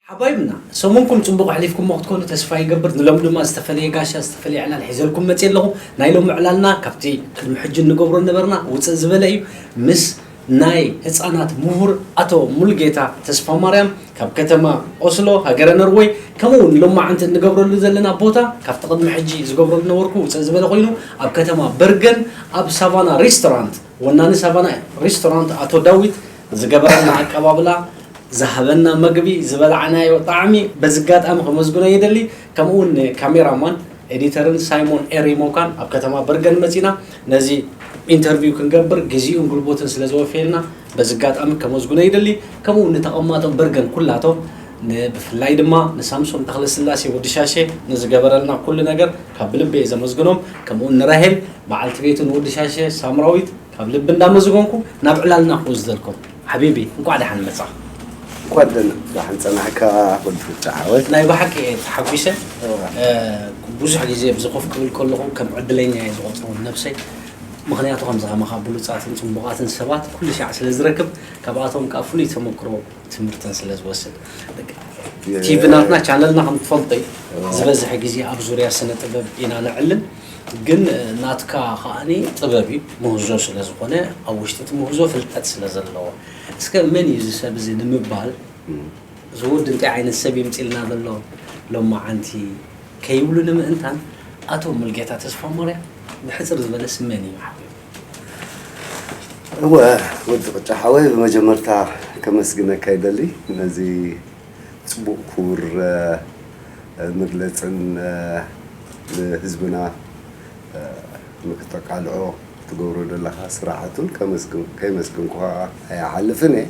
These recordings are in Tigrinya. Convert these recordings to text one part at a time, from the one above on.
ሓባይብና፣ ሰሙንኩም ጽቡቕ ኣሕሊፍኩሞ ክትኮኑ ተስፋ ይገብር። ንሎም ድማ ዝተፈለየ ጋሻ፣ ዝተፈለየ ዕላል ሒዘልኩም መጽየ ኣለኹ። ናይ ሎሚ ዕላልና ካብቲ ቅድሚ ሕጂ እንገብሮ ነበርና ውጽእ ዝበለ እዩ። ምስ ናይ ህጻናት ምሁር ኣቶ ሙሉጌታ ተስፋማርያም ካብ ከተማ ኦስሎ ሃገረ ኖርወይ፣ ከምኡ እውን ሎማዓንቲ እንገብረሉ ዘለና ቦታ ካብቲ ቅድሚ ሕጂ ዝገብረሉ ነበርኩ ውጽእ ዝበለ ኮይኑ፣ ኣብ ከተማ በርገን ኣብ ሳቫና ሬስቶራንት፣ ወናኒ ሳቫና ሬስቶራንት ኣቶ ዳዊት ዝገበረልና ኣቀባብላ፣ ዝሃበና መግቢ፣ ዝበላዕናዮ ጣዕሚ በዚ ኣጋጣሚ ከመስግኖ ይደሊ። ከምኡ እውን ንካሜራማን ኤዲተርን ሳይሞን ኤሪሞካን ኣብ ከተማ በርገን መጺና ነዚ ኢንተርቪው ክንገብር ግዜኡን ጉልበቱን ስለ ዘወፈየልና በዚ ኣጋጣሚ ከመስግኖ ይደሊ። ከምኡ እውን ንተቐማጦ በርገን ኩላቶም፣ ን-፣ ብፍላይ ድማ ንሳምሶን ተኽለስላሴ ወዲ ሻሼ ንዝገበረልና ኩሉ ነገር ካብ ብልቢ እየ ዘመስግኖም። ከምኡ እውን ንራሄል በዓልቲ ቤቱ ንወዲ ሻሼ ሳምራዊት ካብ ልቢ እንዳመዝገንኩ ናብ ዕላልና ክወስደልኩም። ሓቢቢ፣ እንቋዕ ደሓን መጻ። እንኳን ደህና ደሓን ጸናሕካ ወዲ ፍጫ ዓወት። ናይ ብሓቂ እየ ተሓጒሰ። እዋ። እ፣ ብዙሕ ግዜ ኣብዚ ኮፍ ክብል ከለኹ ከም ዕድለኛ እየ ዝቖጽሮ ነብሰይ። ምኽንያቱ ከምዚ ከማኻ ብሉጻትን ጽቡቓትን ሰባት ኩሉ ሻዕ ስለ ዝረክብ፣ ካብኣቶም ከኣ ፍሉይ ተመክሮ ትምህርትን ስለ ዝወስድ። የ- ቲቪ ናትና ቻነልና ከም ትፈልጦ እዩ። እዋ። ዝበዝሕ ግዜ ኣብ ዙርያ ስነ ጥበብ ኢና ነዕልል። ግን ናትካ ከኣኒ ጥበብ እዩ፣ ምህዞ ስለ ዝኾነ፣ ኣብ ውሽጢ እቲ ምህዞ ፍልጠት ስለ ዘለዎ። እስከ መን እዩ እዚ ሰብ እዚ ንምባል፣ እም። እዚ ወዲ እንታይ ዓይነት ሰብ ይምጽልና ዘሎ ሎማዓንቲ ከይብሉ ንምእንታን፣ ኣቶ ሙልጌታ ተስፋማርያም ብሕጽር ዝበለስ መን እዩ ሓቢሩ? እወ፣ ወዲ ቅጫ ሓወይ፣ ብመጀመርታ ከመስግነካ ይደሊ፣ ነዚ ጽቡቕ ክቡር፣ እ፣ መግለጽን፣ እ፣ ንህዝብና፣ እ፣ ንክተቃልዖ ትገብሮ ዘለኻ ስራሓቱን ከመስግን-፣ ከይመስግንኩኻ ኣይሓልፍን እየ።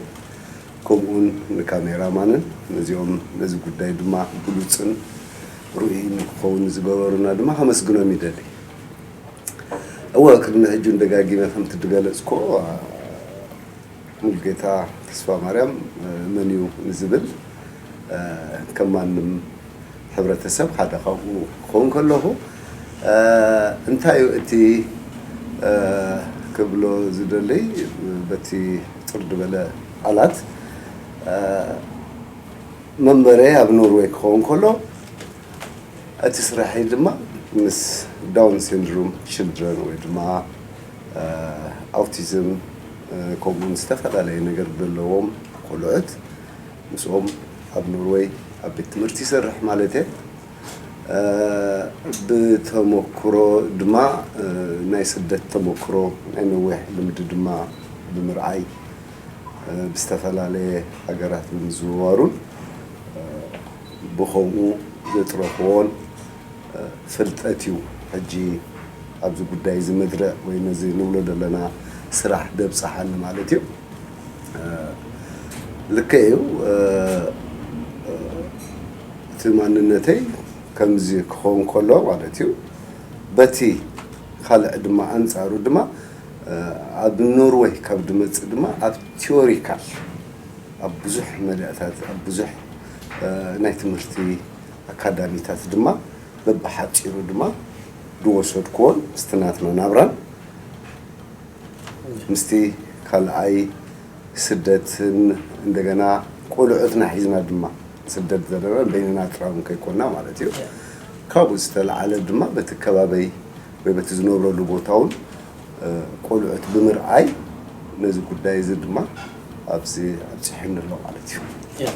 ከምኡውን ንካሜራማንን ነዚኦም ነዚ ጉዳይ ድማ ብሉጽን ርኡይ ንክኸውን ዝገበሩና ድማ ከመስግኖም ይደሊ። እወ፣ ቅድሚ ሕጂ እውን ደጋጊመ ከምቲ ዝገለጽኩዎ፣ ሙሉጌታ ተስፋማርያም፣ እ፣ መን እዩ ንዝብል፣ እ፣ ከም ማንም ሕብረተሰብ ሓደ ካብኡ ክኸውን ከለኹ፣ እ፣ እንታይ እዩ እቲ፣ እ፣ ክብሎ ዝደሊ፣ በቲ ጽር ዝበለ ቃላት፣ እ፣ መንበረይ ኣብ ኖርዌይ ክኸውን ከሎ፣ እቲ ስራሐይ ድማ ምስ ዳውን ሲንድሮም ችልድረን ወይ ድማ፣ እ፣ ኣውቲዝም፣ እ፣ ከምኡውን ዝተፈላለየ ነገር ዘለዎም ቆልዑት ምስኦም ኣብ ኖርወይ ኣብ ቤት ትምህርቲ ይሰርሕ ማለት እየ። እ፣ ብተመክሮ ድማ፣ እ፣ ናይ ስደት ተመክሮ ናይ ነዊሕ ልምዲ ድማ ብምርኣይ፣ እ፣ ብዝተፈላለየ ሃገራት ብምዝውዋሩን፣ እ፣ ብኸምኡ ዘጥረኽዎን፣ እ፣ ፍልጠት እዩ ሕጂ ኣብዚ ጉዳይ እዚ መድረዕ ወይ ነዚ ንብሎ ዘለና ስራሕ ደብጽሓኒ ማለት እዩ። እ፣ ልክዕ እዩ። እ፣ እ፣ እቲ ማንነተይ ከምዚ ክኸውን ከሎ ማለት እዩ። በቲ ካልእ ድማ ኣንጻሩ ድማ፣ እ፣ ኣብ ኖርወይ ካብ ድመጽእ ድማ ኣብ ቲዮሪካል ኣብ ብዙሕ መዳእታት፣ ኣብ ብዙሕ፣ እ፣ ናይ ትምህርቲ ኣካዳሚታት ድማ በብሓጺሩ ድማ ዝወሰድክዎን ምስቲ ናትና ናብራን ምስቲ ካልኣይ ስደትን እንደገና ቆልዑትና ሒዝና ድማ ስደት ዘለና በይንና ጥራይ እውን ከይኮና ማለት እዩ። ያ። ካብኡ ዝተለዓለ ድማ በቲ ከባበይ ወይ በቲ ዝነብረሉ ቦታ እውን፣ እ፣ ቆልዑት ብምርኣይ ነዚ ጉዳይ እዚ ድማ ኣብዚ ኣብፂሑኒ ኣሎ ማለት እዩ። ያ፣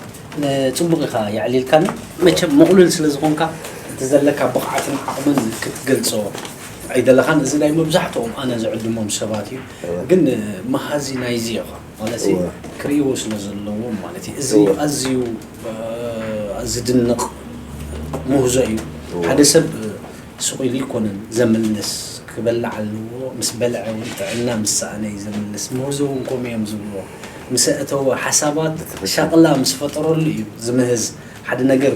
ን-፣ ጽቡቕ ኢኻ የዕሊልካኒ። መቸም ምቕሉል ስለ ዝኾንካ እቲ ዘለካ ብቕዓትን ዓቕምን ክትገልጾ ኣይደለኻን። እዚ ናይ መብዛሕትኦም ኣነ ዝዕድሞም ሰባት እዩ። ግን መሃዚ ናይዚ ኢኻ ማለት እዩ። ክርእይዎ ስለ ዘለዎም ማለት እዩ። እዚ ኣዝዩ ዝድነቕ ምህዞ እዩ። ሓደ ሰብ ስቕ ኢሉ ይኮነን ዘምልስ፣ ክበልዕ ኣለዎ። ምስ በልዐ እውን ጥዕና ምስ ሰኣነ እዩ ዘምልስ። ምህዞ እውን ከምኡ እዮም ዝብልዎ። ምስ ኣእተዎ ሓሳባት ሻቕላ ምስ ፈጠረሉ እዩ ዝምህዝ። ሓደ ነገር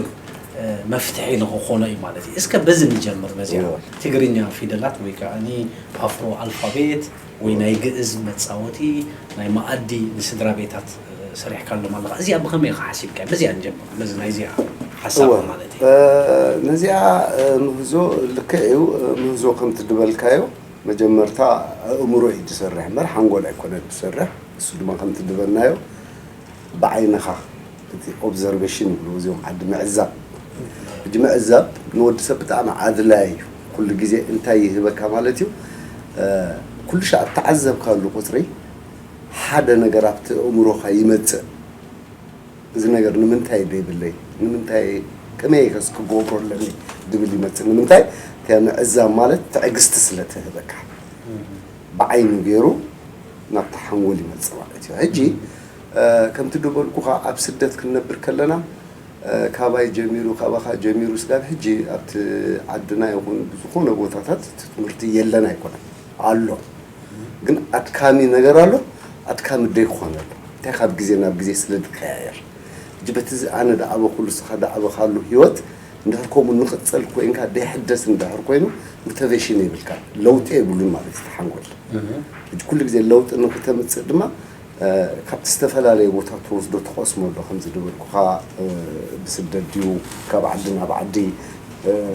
መፍትሒ ንክኾኖ እዩ ማለት እዩ። እስከ በዚ ንጀምር። በዚኣ ትግርኛ ፊደላት ወይ ከዓ ኣፍሮ ኣልፋቤት ወይ ናይ ግእዝ መፃወቲ ናይ መኣዲ ንስድራ ቤታት ሰሪሕካሎም ኣለኻ። እዚኣ ብኸመይ ኢኻ ሓሲብካ? በዚኣ ንጀምር። በዚ ናይዚኣ ሓሳብ ማለት እዩ። ነዚኣ ምህዞ ልክዕ እዩ። ምህዞ ከምቲ ድበልካዮ መጀመርታ ኣእምሮ እዩ ዝሰርሕ እምበር ሓንጎል ኣይኮነን ዝሰርሕ። እሱ ድማ ከምቲ ድበልናዮ ብዓይንኻ እቲ ኦብዘርቬሽን ይብሉ እዚኦም ዓዲ ምዕዛብ። ሕጂ ምዕዛብ ንወዲ ሰብ ብጣዕሚ ኣድላይ እዩ። ኩሉ ግዜ እንታይ ይህበካ ማለት እዩ። ኩሉ ሻዕ ተዓዘብካሉ ቁፅሪ ሓደ ነገር ኣብቲ ኣእምሮኻ ይመፅእ። እዚ ነገር ንምንታይ ደይብለይ ንምንታይ ከመይ ከስ ክገብሮ ኣለኒ ድብል ይመፅእ። ንምንታይ እቲያ ምዕዛብ ማለት ትዕግስቲ ስለ ትህበካ ብዓይኑ ገይሩ ናብቲ ሓንጎል ይመፅእ ማለት እዩ። ሕጂ ከምቲ ድበልኩኻ ኣብ ስደት ክንነብር ከለና ካባይ ጀሚሩ ካባኻ ጀሚሩ ስጋብ ሕጂ ኣብቲ ዓድና ይኹን ብዝኾነ ቦታታት እቲ ትምህርቲ የለን ኣይኮነን ኣሎ። ግን ኣድካሚ ነገር ኣሎ። ኣድካሚ ደይኮነ ኣሎ እንታይ ካብ ግዜ ናብ ግዜ ስለ ዝቀያየር ሕጂ በቲ ኣነ ደኣበኩሉ ስኻ ደኣበካሉ ህይወት እንድሕር ከምኡ ንቕፅል ኮይንካ ደይሕደስ እንድሕር ኮይኑ ሞቲቬሽን የብልካ ለውጢ የብሉን ማለት እዩ። ተሓንጎል ሕጂ ኩሉ ግዜ ለውጢ ንክተምፅእ ድማ ካብቲ ዝተፈላለየ ቦታ ትወስዶ ትቐስሞ ኣሎ ከምዚ ዝበልኩኻ ብስደት ድዩ ካብ ዓዲ ናብ ዓዲ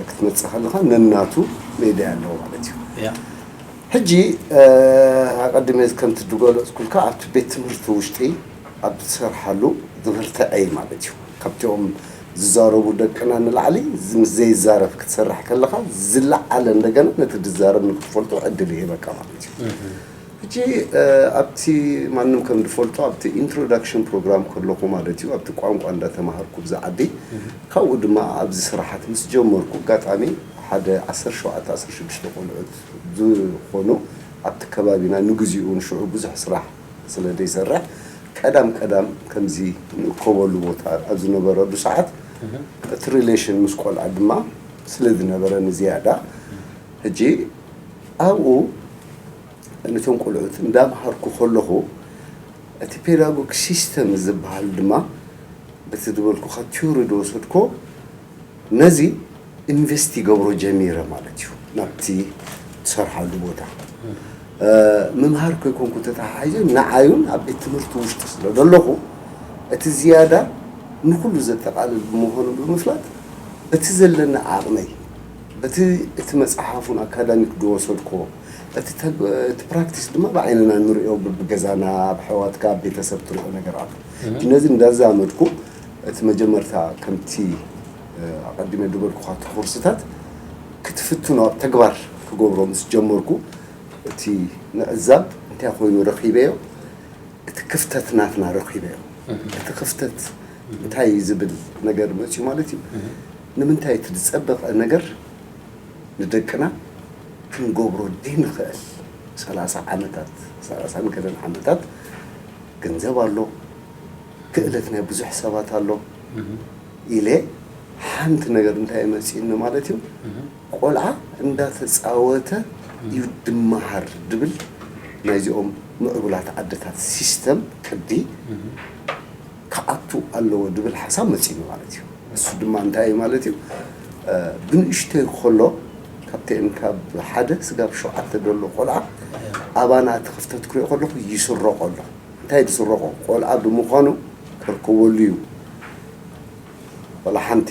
ክትመፅእ ከለኻ ነናቱ ሜዳ ኣለዎ ማለት እዩ። ሕጂ ኣቐድመ ከምቲ ዝገለፅኩልካ ኣብቲ ቤት ትምህርቲ ውሽጢ ኣብ ትሰርሓሉ ትምህርቲ ዕይ ማለት እዩ። ካብቲኦም ዝዛረቡ ደቅና ንላዕሊ ምስ ዘይዛረብ ክትሰርሕ ከለኻ ዝለዓለ እንደገና ነቲ ዝዛረብ ንክትፈልጦ ዕድል ይህበካ ማለት እዩ። ሕጂ ኣብቲ ማንም ከም ዝፈልጦ ኣብቲ ኢንትሮዳክሽን ፕሮግራም ከለኹ ማለት እዩ ኣብቲ ቋንቋ እንዳተማሃርኩ ብዛ ዓዲ ካብኡ ድማ ኣብዚ ስራሓት ምስ ጀመርኩ ኣጋጣሚ ሓደ ዓሰርተ ሸውዓተ ዓሰርተ ሽዱሽተ ቆልዑት ዝኾኑ ኣብቲ ከባቢና ንግዚኡ ንሽዑ ብዙሕ ስራሕ ስለ ዘይሰርሕ ቀዳም ቀዳም ከምዚ ንእከበሉ ቦታ ኣብ ዝነበረሉ ሰዓት እቲ ሪሌሽን ምስ ቆልዓ ድማ ስለ ዝነበረ ንዝያዳ ሕጂ ኣብኡ ነቶም ቆልዑት እንዳምሃርኩ ከለኹ እቲ ፔዳጎግ ሲስተም ዝበሃል ድማ በቲ ዝበልኩኻ ቲዮሪ ዝወሰድኮ ነዚ ኢንቨስት ይገብሮ ጀሚረ ማለት እዩ ናብቲ ትሰርሓሉ ቦታ ምምሃር ከይኮንኩ ተተሓሒዘ ንዓዩን ኣብ ቤት ትምህርቲ ውሽጢ ስለ ዘለኹ እቲ ዝያዳ ንኩሉ ዘጠቃልል ብምዃኑ ብምፍላጥ በቲ ዘለኒ ዓቕመይ በቲ እቲ መፅሓፉን ኣካዳሚክ ዝወሰድኮ እቲ ፕራክቲስ ድማ ብዓይንና ንሪኦ ብብገዛና ኣብ ኣሕዋትካ ኣብ ቤተሰብ ትሪኦ ነገር ኣሎ ነዚ እንዳዛመድኩ እቲ መጀመርታ ከምቲ ኣቐዲመ ዝበልኩኻ እቲ ኮርስታት ክትፍትኖ ኣብ ተግባር ክገብሮ ምስ ጀመርኩ እቲ ምዕዛብ እንታይ ኮይኑ ረኺበዮ እቲ ክፍተት ናትና ረኺበዮ እቲ ክፍተት እንታይ ዝብል ነገር መፅዩ ማለት እዩ ንምንታይ እቲ ዝፀበቐ ነገር ንደቅና ክንገብሮ ዘይንኽእል ሰላሳ ዓመታት ሰላሳ ንገለን ዓመታት ገንዘብ ኣሎ ክእለት ናይ ብዙሕ ሰባት ኣሎ ኢለ ሓንቲ ነገር እንታይ መፂኒ ማለት እዩ ቆልዓ እንዳተፃወተ እዩ ድመሃር ድብል ናይዚኦም ምዕቡላት ዓድታት ሲስተም ቅዲ ክኣቱ ኣለዎ ድብል ሓሳብ መፂኒ ማለት እዩ እሱ ድማ እንታይ እዩ ማለት እዩ ብንእሽተይ ከሎ ካብተን ካብ ሓደ ስጋብ ሸውዓተ ዘሎ ቆልዓ ኣባና እቲ ክፍተት ክሪኦ ከለኹ ይስረቆ ኣሎ እንታይ ዝስረቆ ቆልዓ ብምዃኑ ከርከበሉ እዩ ወላ ሓንቲ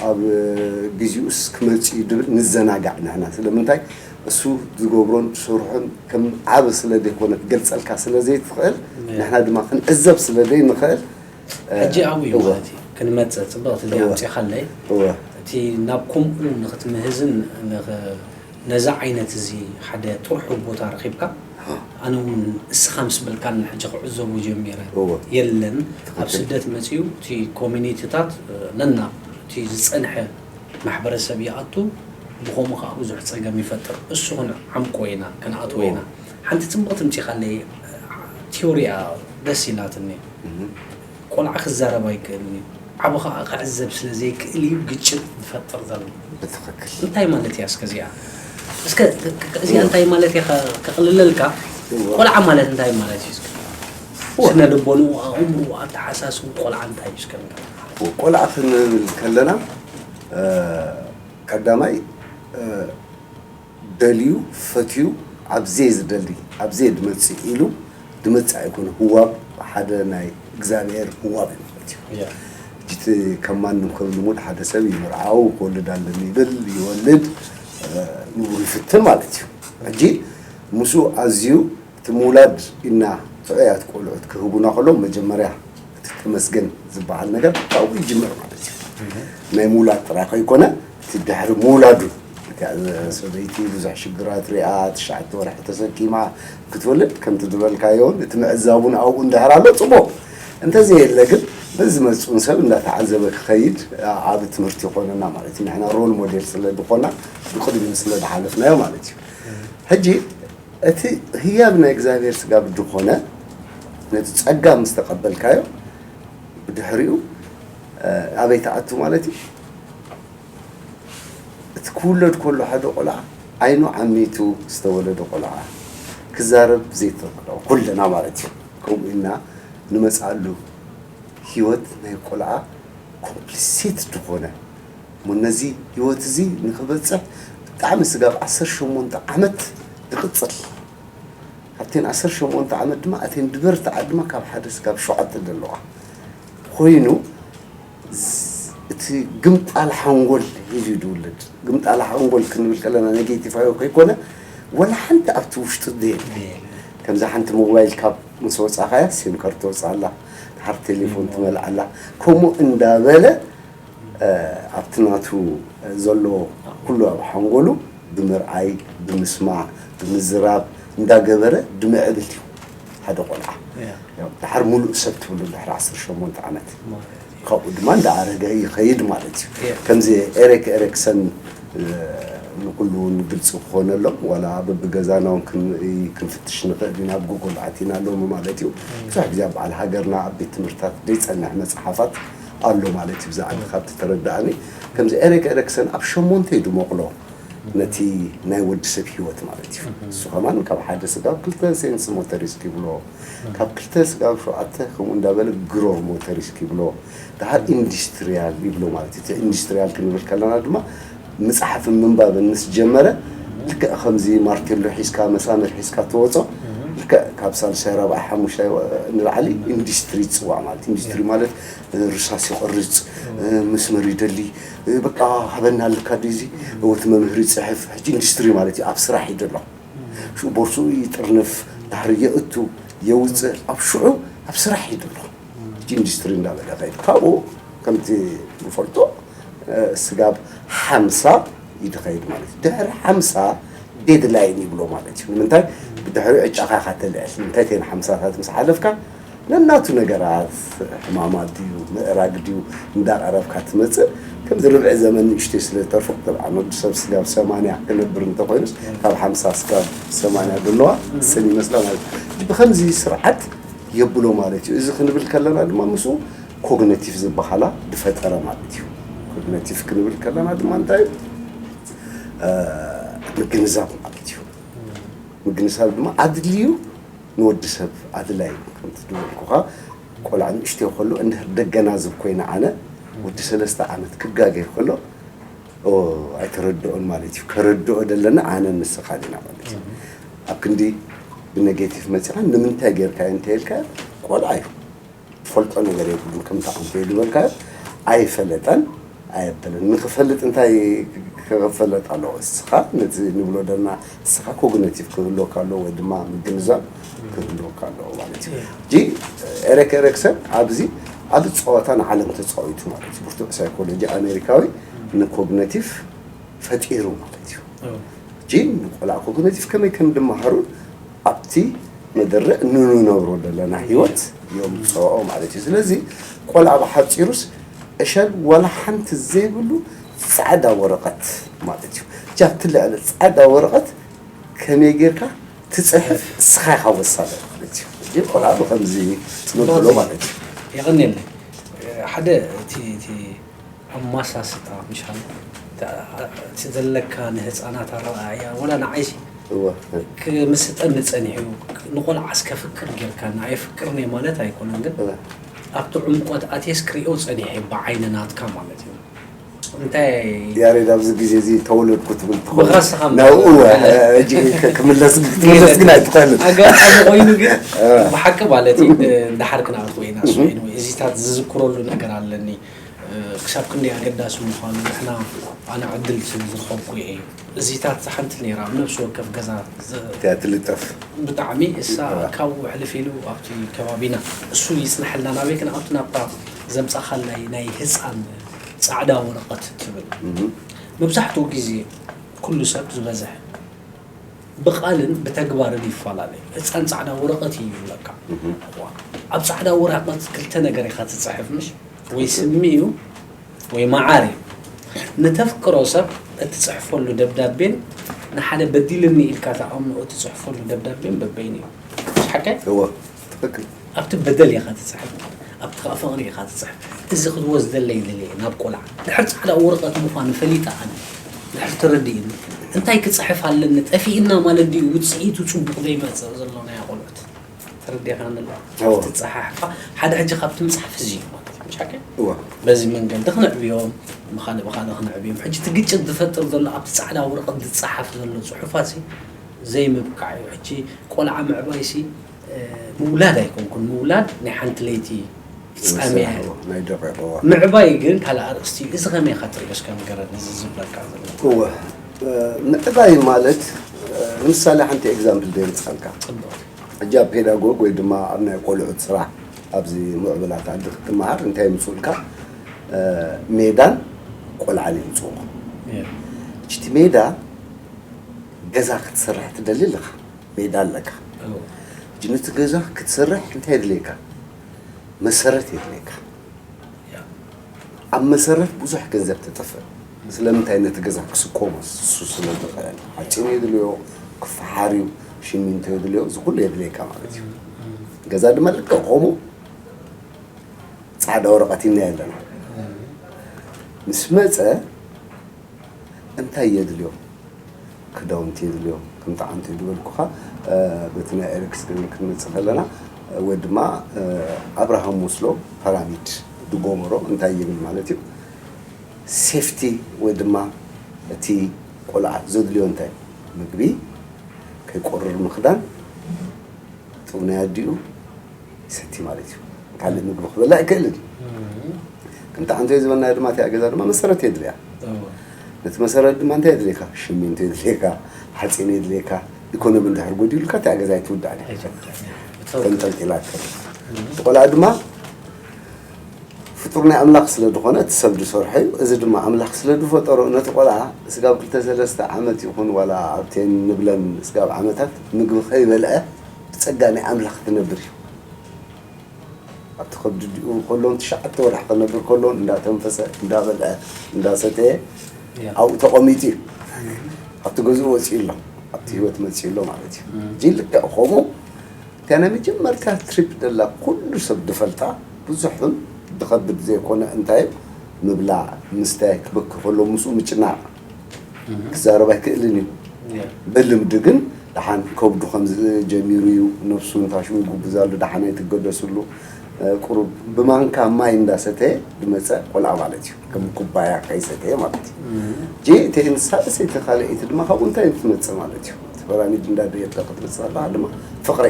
ኣብ ግዚኡስ ክመፅእ እዩ ድብል ንዘናጋዕ ንሕና ስለምንታይ እሱ ዝገብሮን ዝሰርሖን ከም ዓብ ስለ ዘይኮነ ክገልፀልካ ስለ ዘይትኽእል ንሕና ድማ ክንዕዘብ ስለ ዘይንኽእል ሕጂ ኣብኡ እዩ ማለት እዩ ክንመፅእ ፅብቕቲ እዚኣ ኣምፂኻለይ እቲ ናብ ከምኡ ንክትምህዝን ነዛ ዓይነት እዚ ሓደ ጥርሑ ቦታ ረኺብካ ኣነ እውን እስኻ ምስ በልካኒ ሕጂ ክዕዘቡ ጀሚረ የለን ኣብ ስደት መፅኡ እቲ ኮሚኒቲታት ነና እቲ ዝፀንሐ ማሕበረሰብ ይኣቱ ብኸምኡ ከዓ ብዙሕ ፀገም ይፈጥር። እሱ ክንዓምቆ ኢና፣ ክንኣትዎ ኢና። ሓንቲ ፅብቕቲ ምፂኻለይ፣ ቲዮሪያ ደስ ኢላትኒ። ቆልዓ ክዛረብ ኣይክእልን እዩ። ዓቢ ከዓ ክዕዘብ ስለ ዘይክእል እዩ ግጭት ዝፈጥር ዘሎ። ብትኽክል። እንታይ ማለት እያ እስከ እዚኣ? እስከ እዚኣ እንታይ ማለት እያ ከ-፣ ከቕልለልካ? እዎ። ቆልዓ ማለት እንታይ ማለት እዩ እስከ? እዎ። ስነ ልቦንኡ፣ ኣእምሮ፣ ኣተሓሳስቡ ቆልዓ እንታይ እዩ እስከ ንገረና? ቆልዓ ክንብል ከለና፣ እ፣ ቀዳማይ፣ እ፣ ደልዩ፣ ፈትዩ፣ ኣብዜ ዝደሊ፣ ኣብዜ ድመጽእ ኢሉ ድመጽእ ኣይኮነ። ህዋብ ሓደ ናይ እግዚኣብሔር ህዋብ እዩ ማለት እዩ። ሕጂ እቲ ከም ማንም ከም ልሙድ ሓደ ሰብ ይምርዓው፣ ክወልድ ኣለኒ ይብል፣ ይወልድ፣ እ፣ ንቡር ይፍትን ማለት እዩ። ሕጂ ምስኡ ኣዝዩ እቲ ምውላድ ኢና ጥዑያት ቆልዑት ክህቡና ከለዉ መጀመርያ እቲ ተመስገን ዝበሃል ነገር ካብኡ ይጅምር ማለት እዩ። ናይ ምውላድ ጥራይ ከይኮነ እቲ ድሕሪ ምውላዱ እቲኣ ሰበይቲ ብዙሕ ሽግራት ሪኣ ትሽዓተ ወርሒ ተሰኪማ ክትወልድ ከምቲ ዝበልካዮ እውን እቲ ምዕዛብ እውን ኣብኡ እንድሕር ኣሎ ፅቡቕ፣ እንተዘየለ ግን በዚ መፅኡን ሰብ እንዳተዓዘበ ክኸይድ ዓቢ ትምህርቲ ይኾነና ማለት እዩ። ንሕና ሮል ሞዴል ስለ ዝኾና ብቕድሚኡ ስለ ዝሓለፍናዮ ማለት እዩ። ሕጂ እቲ ህያብ ናይ እግዚኣብሔር ስጋብ ድኾነ ነቲ ጸጋ ምስ ተቐበልካዮ ብድሕሪኡ ኣበይ ትኣቱ ማለት እዩ? እቲ ክውለድ ከሎ ሓደ ቆልዓ ዓይኑ ዓሚቱ ዝተወለደ ቆልዓ ክዛረብ ዘይተኽእሎ ኩልና ማለት እዩ። ከምኡ ኢልና ንመጽኣሉ ህይወት ናይ ቆልዓ ኮምፕሊሲት ዝኾነ እሞ ነዚ ህይወት እዚ ንኽበጽሕ ብጣዕሚ ስጋብ ዓሰርተ ሸሞንተ ዓመት ይቕጽል። ካብተን ዓሰርተ ሸሞንተ ዓመት ድማ እተን ዝበርትዓ ድማ ካብ ሓደ ስጋብ ሸውዓተ ዘለዋ ኮይኑ ዝ- እቲ ግምጣል ሓንጎል ሒዙ እዩ ዝውለድ። ግምጣል ሓንጎል ክንብል ከለና ኔጌቲቫዊ ከይኮነ ወላ ሓንቲ ኣብቲ ውሽጡ ዘየለ ከምዛ ሓንቲ ሞባይል ካብ ምስ ወፃኻያ ሲም ካርድ ትወፅኣላ፣ ድሓር ቴሌፎን ትመልኣላ። ከምኡ እንዳበለ ኣብቲ ናቱ ዘሎ ኩሉ ኣብ ሓንጎሉ ብምርኣይ፣ ብምስማዕ፣ ብምዝራብ እንዳገበረ ድምዕብል እዩ ሓደ ቆልዓ። ድሓር ሙሉእ ሰብ ትብሉ ድሕሪ ዓሰርተ ሸሞንተ ዓመት ካብኡ ድማ እንዳኣረገ ይኸይድ ማለት እዩ። ከምዚ ኤሪክ ኤሪክሰን ንኩሉ እውን ግልፂ ክኾነሎም ዋላ በብገዛና እውን ክንርኢ ክንፍትሽ ንኽእል ኢና ኣብ ጉግል ኣቲና ሎሚ ማለት እዩ። ብዙሕ ግዜ ኣብ በዓል ሃገርና ኣብ ቤት ትምህርትታት ዘይፀንሕ መፅሓፋት ኣሎ ማለት እዩ። ብዛዕባ ካብቲ ተረዳእኒ ከምዚ ኤሪክ ኤሪክሰን ኣብ ሸሞንተ እዩ ድመቕሎ ነቲ ናይ ወዲ ሰብ ህይወት ማለት እዩ። እሱ ከማን ካብ ሓደ ስጋብ ክልተ ሴንስ ሞተሪስክ ይብሎ ካብ ክልተ ስጋብ ሸውዓተ ከምኡ እንዳበለ ግሮር ሞተሪስክ ይብሎ ድሓር ኢንዱስትሪያል ይብሎ ማለት እዩ። ኢንዱስትሪያል ክንብል ከለና ድማ ምፅሓፍን ምንባብን ምስ ጀመረ ልክዕ ከምዚ ማርቴሎ ሒዝካ መሳምር ሒዝካ ትወፆ ልክዕ ካብ ሳልሳይ ራብዓይ ሓሙሻይ ንላዕሊ ኢንዱስትሪ ይፅዋዕ ማለት ኢንዱስትሪ ማለት ርሳስ ይቆርፅ መስመር ይደሊ በቃ ሃበና ኣለካ ድዚ እቲ መምህር ይፅሕፍ ሕጂ ኢንዱስትሪ ማለት እዩ ኣብ ስራሕ እዩ ዘሎ ሽኡ ቦርሱ ይጥርንፍ ድሕሪ የእቱ የውፅእ ኣብ ሽዑ ኣብ ስራሕ እዩ ዘሎ ሕጂ ኢንዱስትሪ እንዳበለ ከይድ ካብኡ ከምቲ ንፈልጦ ስጋብ ሓምሳ እዩ ድኸይድ ማለት እዩ ድሕሪ ሓምሳ ዴድላይን ይብሎ ማለት እዩ ንምንታይ ብድሕሪኡ ዕጫኻ ኢኻ ተልዕል ንምንታይ ተን ሓምሳታት ምስ ሓለፍካ ነናቱ ነገራት ሕማማት ድዩ ምእራግ ድዩ እንዳቐረብካ ትመፅእ ከምዚ ርብዒ ዘመን ንእሽተይ ስለ ዝተርፎ ጠብዓን ወዲ ሰብ ስጋብ ሰማንያ ክነብር እንተኮይኑስ ካብ ሓምሳ ስጋብ ሰማንያ ዘለዋ ስን ይመስላ ማለት እዩ ብከምዚ ስርዓት የብሎ ማለት እዩ እዚ ክንብል ከለና ድማ ምስኡ ኮግነቲቭ ዝበሃላ ዝፈጠረ ማለት እዩ ኮግነቲቭ ክንብል ከለና ድማ እንታይ ምግንዛብ ማለት እዩ ምግንዛብ ድማ ኣድልዩ ንወዲ ሰብ ኣድላይ ከምቲ ዝበልኩኻ ቆልዓ ንእሽተይ ከሎ እንድሕር ደገናዝብ ኮይነ ኣነ ወዲ ሰለስተ ዓመት ክጋገ ከሎ ኣይተረድኦን ማለት እዩ ከረድኦ ደለና ኣነ ንስኻ ዲና ማለት እዩ ኣብ ክንዲ ብነጌቲቭ መፂኻ ንምንታይ ጌርካ እንተልካ ቆልዓ እዩ ትፈልጦ ነገር የብሉን ከምታ ኣንተ ዝበልካዮ ኣይፈለጠን ኣየበለን ንክፈልጥ እንታይ ክፈለጥ ኣለዎ እስኻ ነዚ ንብሎ ደና እስኻ ኮግነቲቭ ክህልወካ ኣለዎ ወይ ድማ ምግንዛብ ክህልወካ ኣለዎ ማለት እዩ ጂ ኤሪክ ኤሪክሰን ኣብዚ ኣብ ፀወታ ንዓለም ተፃዊቱ ማለት እዩ ብርቱዕ ሳይኮሎጂ ኣሜሪካዊ ንኮግነቲቭ ፈጢሩ ማለት እዩ ጂ ንቆልዓ ኮግነቲቭ ከመይ ከም ድመሃሩ ኣብቲ መደረ እንንነብሮ ዘለና ህይወት የምፅኦ ማለት እዩ ስለዚ ቆልዓ ብሓፂሩስ እሸል ዋላ ሓንቲ ዘይብሉ ፃዕዳ ወረቐት ማለት እዩ ጃብቲ ልዕሊ ጻዕዳ ወረቐት ከመይ ጌርካ ትጽሕፍ እስኻ ኢኻ ወሳኒ ማለት እዩ። ግን ቆልዓ ብኸምዚ ትመልክሎ ማለት እዩ። የቐንየለይ። ሓደ እቲ እቲ ኣማሳስጣ ምሻል እቲ ዘለካ ንህፃናት ኣረኣእያ ወላ ንዓይሲ እወ። ክምስጠኒ ጸኒሑ ንቆልዓስ ከፍቅር ጌርካ ንኣይ ፍቅርኒ ማለት ኣይኮነን ግን እወ። ኣብቲ ዕምቆት ኣትየስ ክሪኦ ጸኒሐ ብዓይኒ ናትካ ማለት እዩ። እንታይ ያሬድ ኣብዚ ግዜ እዚ ተወለድኩ ትብል ትኸውን። ብኻስኻ ናብኡ እወ፣ ማለት ሕጂ ክ- ክምለስ ክትምለስ ግን ኣይትኽእልን። ኣጋጣሚ ኮይኑ ግን ብሓቂ ማለት እዩ። እንዳሓር ክንኣት ኮይና እዚታት ዝዝክረሉ ነገር ኣለኒ። ክሳብ ክንደይ ኣገዳሲ ምዃኑ ንሕና ኣነ ዕድል ስለ ዝረኸብኩ እየ። እዚታት ሓንቲ ነይራ ኣብ ነብሲ ወከፍ ገዛ ዝ- እቲኣ ትልጠፍ። ብጣዕሚ እሳ ካብኡ ሕልፍ ኢሉ ኣብቲ ከባቢና እሱ ይጽንሐልና ናበይ ክንኣቱ ናብታ ዘምጻኻላይ ናይ ህፃን ጻዕዳ ወረቐት ትብል እህ። መብዛሕትኡ ግዜ ኩሉ ሰብ ዝበዝሕ ብቓልን ብተግባርን ይፈላለ እዩ። ህፃን ጻዕዳ ወረቐት እዩ ይብለካ። እህ። ኣብ ጻዕዳ ወረቐት ክልተ ነገር ኢኻ ትፅሕፍ ምሽ ወይ ስሚ እዩ ወይ መዓር እዩ። ንተፍቅሮ ሰብ እትፅሕፈሉ ደብዳቤን ንሓደ በዲልኒ ኢልካ ተኣምኖ እትፅሕፈሉ ደብዳቤን በበይን እዩ። ሓቀ እወ ትኽክል። ኣብቲ በደል ኢኻ ትፅሕፍ ኣብቲ ከዓ ፍቕሪ ኢኻ ትፅሕፍ። እዚ ክትወስደለይ ደልየ ናብ ቆልዓ ድሕር ፃዕዳ ወረቐት ምዃኑ ፈሊጠ ኣነ ድሕር ተረዲእኒ እንታይ ክፅሕፍ ኣለኒ ጠፊእና ማለት ድዩ ውፅኢቱ ፅቡቕ ዘይመፅእ ዘሎ ናይ ቆልዑት ተረዲእኻኒ ኣለኻ እወ። ትፀሓሕፋ ሓደ ሕጂ ካብቲ ምፅሓፍ እዚ እዩ ማለት እዩ ምሽ ሓቀ እወ። በዚ መንገዲ ክነዕብዮም ብኻልእ ብኻልእ ክነዕብዮም ሕጂ እቲ ግጭት ዝፈጥር ዘሎ ኣብቲ ፃዕዳ ወረቐት ዝፀሓፍ ዘሎ ፅሑፋት ሲ ዘይምብቃዕ እዩ ሕጂ ቆልዓ ምዕባይ ሲ ምውላድ ኣይኮንኩን ምውላድ ናይ ሓንቲ ለይቲ ፍፃመ ናይ ደቂቕ እዋ ምዕባይ ግን ካልእ ኣርእስቲ እዩ እዚ ከመይ ኢኻ ትሪኦ እስከ ንገረኒ እዚ ዝብለካ ዘሎ እወ ምዕባይ ማለት ንምሳሌ ሓንቲ ኤግዛምፕል ደምፅኣልካ ጽቡቕ ሕጂ ኣብ ፔዳጎግ ወይ ድማ ኣብ ናይ ቆልዑት ስራሕ ኣብዚ ምዕብላት ዓዲ ክትመሃር እንታይ ይምፅኡልካ ሜዳን ቆልዓን ይምፅኡኻ እያ። እቲ ሜዳ ገዛ ክትሰርሕ ትደሊ ኣለኻ ሜዳ ኣለካ እዎ። ሕጂ ነቲ ገዛ ክትሰርሕ እንታይ የድልየካ መሰረት የድልየካ ያ። ኣብ መሰረት ብዙሕ ገንዘብ ተጠፍእ ስለምንታይ ነቲ ገዛ ክስቆሞ እሱ ስለ ዝኽእል ሓፂን የድልዮ ክፈሓር እዩ ሽሚንቶ የድልዮ እዚ ኩሉ የድልየካ ማለት እዩ ገዛ ድማ ልክዕ ከምኡ ፃዕዳ ወረቐት ኢና ኣለና ምስ መፀ እንታይ የድልዮ ክዳውንቲ የድልዮ ከም ጠዓንቱ ዝበልኩኻ በቲ ናይ ኤሪክስ ግን ክንመፅእ ከለና ወይ ድማ ኣብርሃም ሞስሎ ፓራሚድ ድጎበሮ እንታይ ይብል ማለት እዩ ሴፍቲ ወይ ድማ እቲ ቆልዓ ዘድልዮ እንታይ ምግቢ ከይቆርር ምኽዳን ጡብ ናይ ኣዲኡ ይሰቲ ማለት እዩ ካልእ ምግቢ ክበላ ኣይክእልን ከምቲ ዓንቶ ዝበልና ድማ እቲኣ ገዛ ድማ መሰረት የድልያ ነቲ መሰረት ድማ እንታይ የድልየካ ሽሚንቶ የድልየካ ሓፂን የድልየካ ኢኮኖሚ እንድሕር ጎዲሉካ እቲኣ ገዛ ኣይትውዳእ ተንጠልጢላ እቲ ቆልዓ ድማ ፍጡር ናይ ኣምላኽ ስለ ዝኾነ እቲ ሰብ ዝሰርሖ እዩ እዚ ድማ ኣምላኽ ስለ ዝፈጠሮ ነቲ ቆልዓ ስጋብ ክልተ ሰለስተ ዓመት ይኹን ዋላ ኣብተን ንብለን ስጋብ ዓመታት ምግቢ ከይበልዐ ብጸጋ ናይ ኣምላኽ ክነብር እዩ ኣብቲ ከብዲ ዲኡ ከሎን ትሽዓተ ወርሒ ክነብር ከሎን እንዳተንፈሰ እንዳበልዐ እንዳሰተየ ኣብኡ ተቐሚጡ እዩ ኣብቲ ገዝኡ ወፂኡ ኣሎ ኣብቲ ህይወት መፂኡ ኣሎ ማለት እዩ እዚ ልክዕ ከምኡ እታ ናይ መጀመርታ ትሪፕ ደላ ኩሉ ሰብ ድፈልጣ ብዙሕን ድኸብድ ዘይኮነ እንታይ ምብላዕ ምስታይ ክበኪ ከሎ ምስኡ ምጭናቕ ክዛረብ ኣይክእልን እዩ በልምዲ ግን ደሓን ከብዱ ከም ጀሚሩ እዩ ነብሱ እንታሽሙ ይጉብዛሉ ደሓን ኣይትገደስሉ ቁሩብ ብማንካ ማይ እንዳሰተየ ዝመፀ ቆልዓ ማለት እዩ ከም ኩባያ ከይሰተየ ማለት እዩ ጄ እቲ ንሳልሰይቲ ካልኣይቲ ድማ ካብኡ እንታይ ትመፅእ ማለት እዩ እቲ ፒራሚድ እንዳደየብካ ክትመፅእ ኣለካ ድማ ፍቅሪ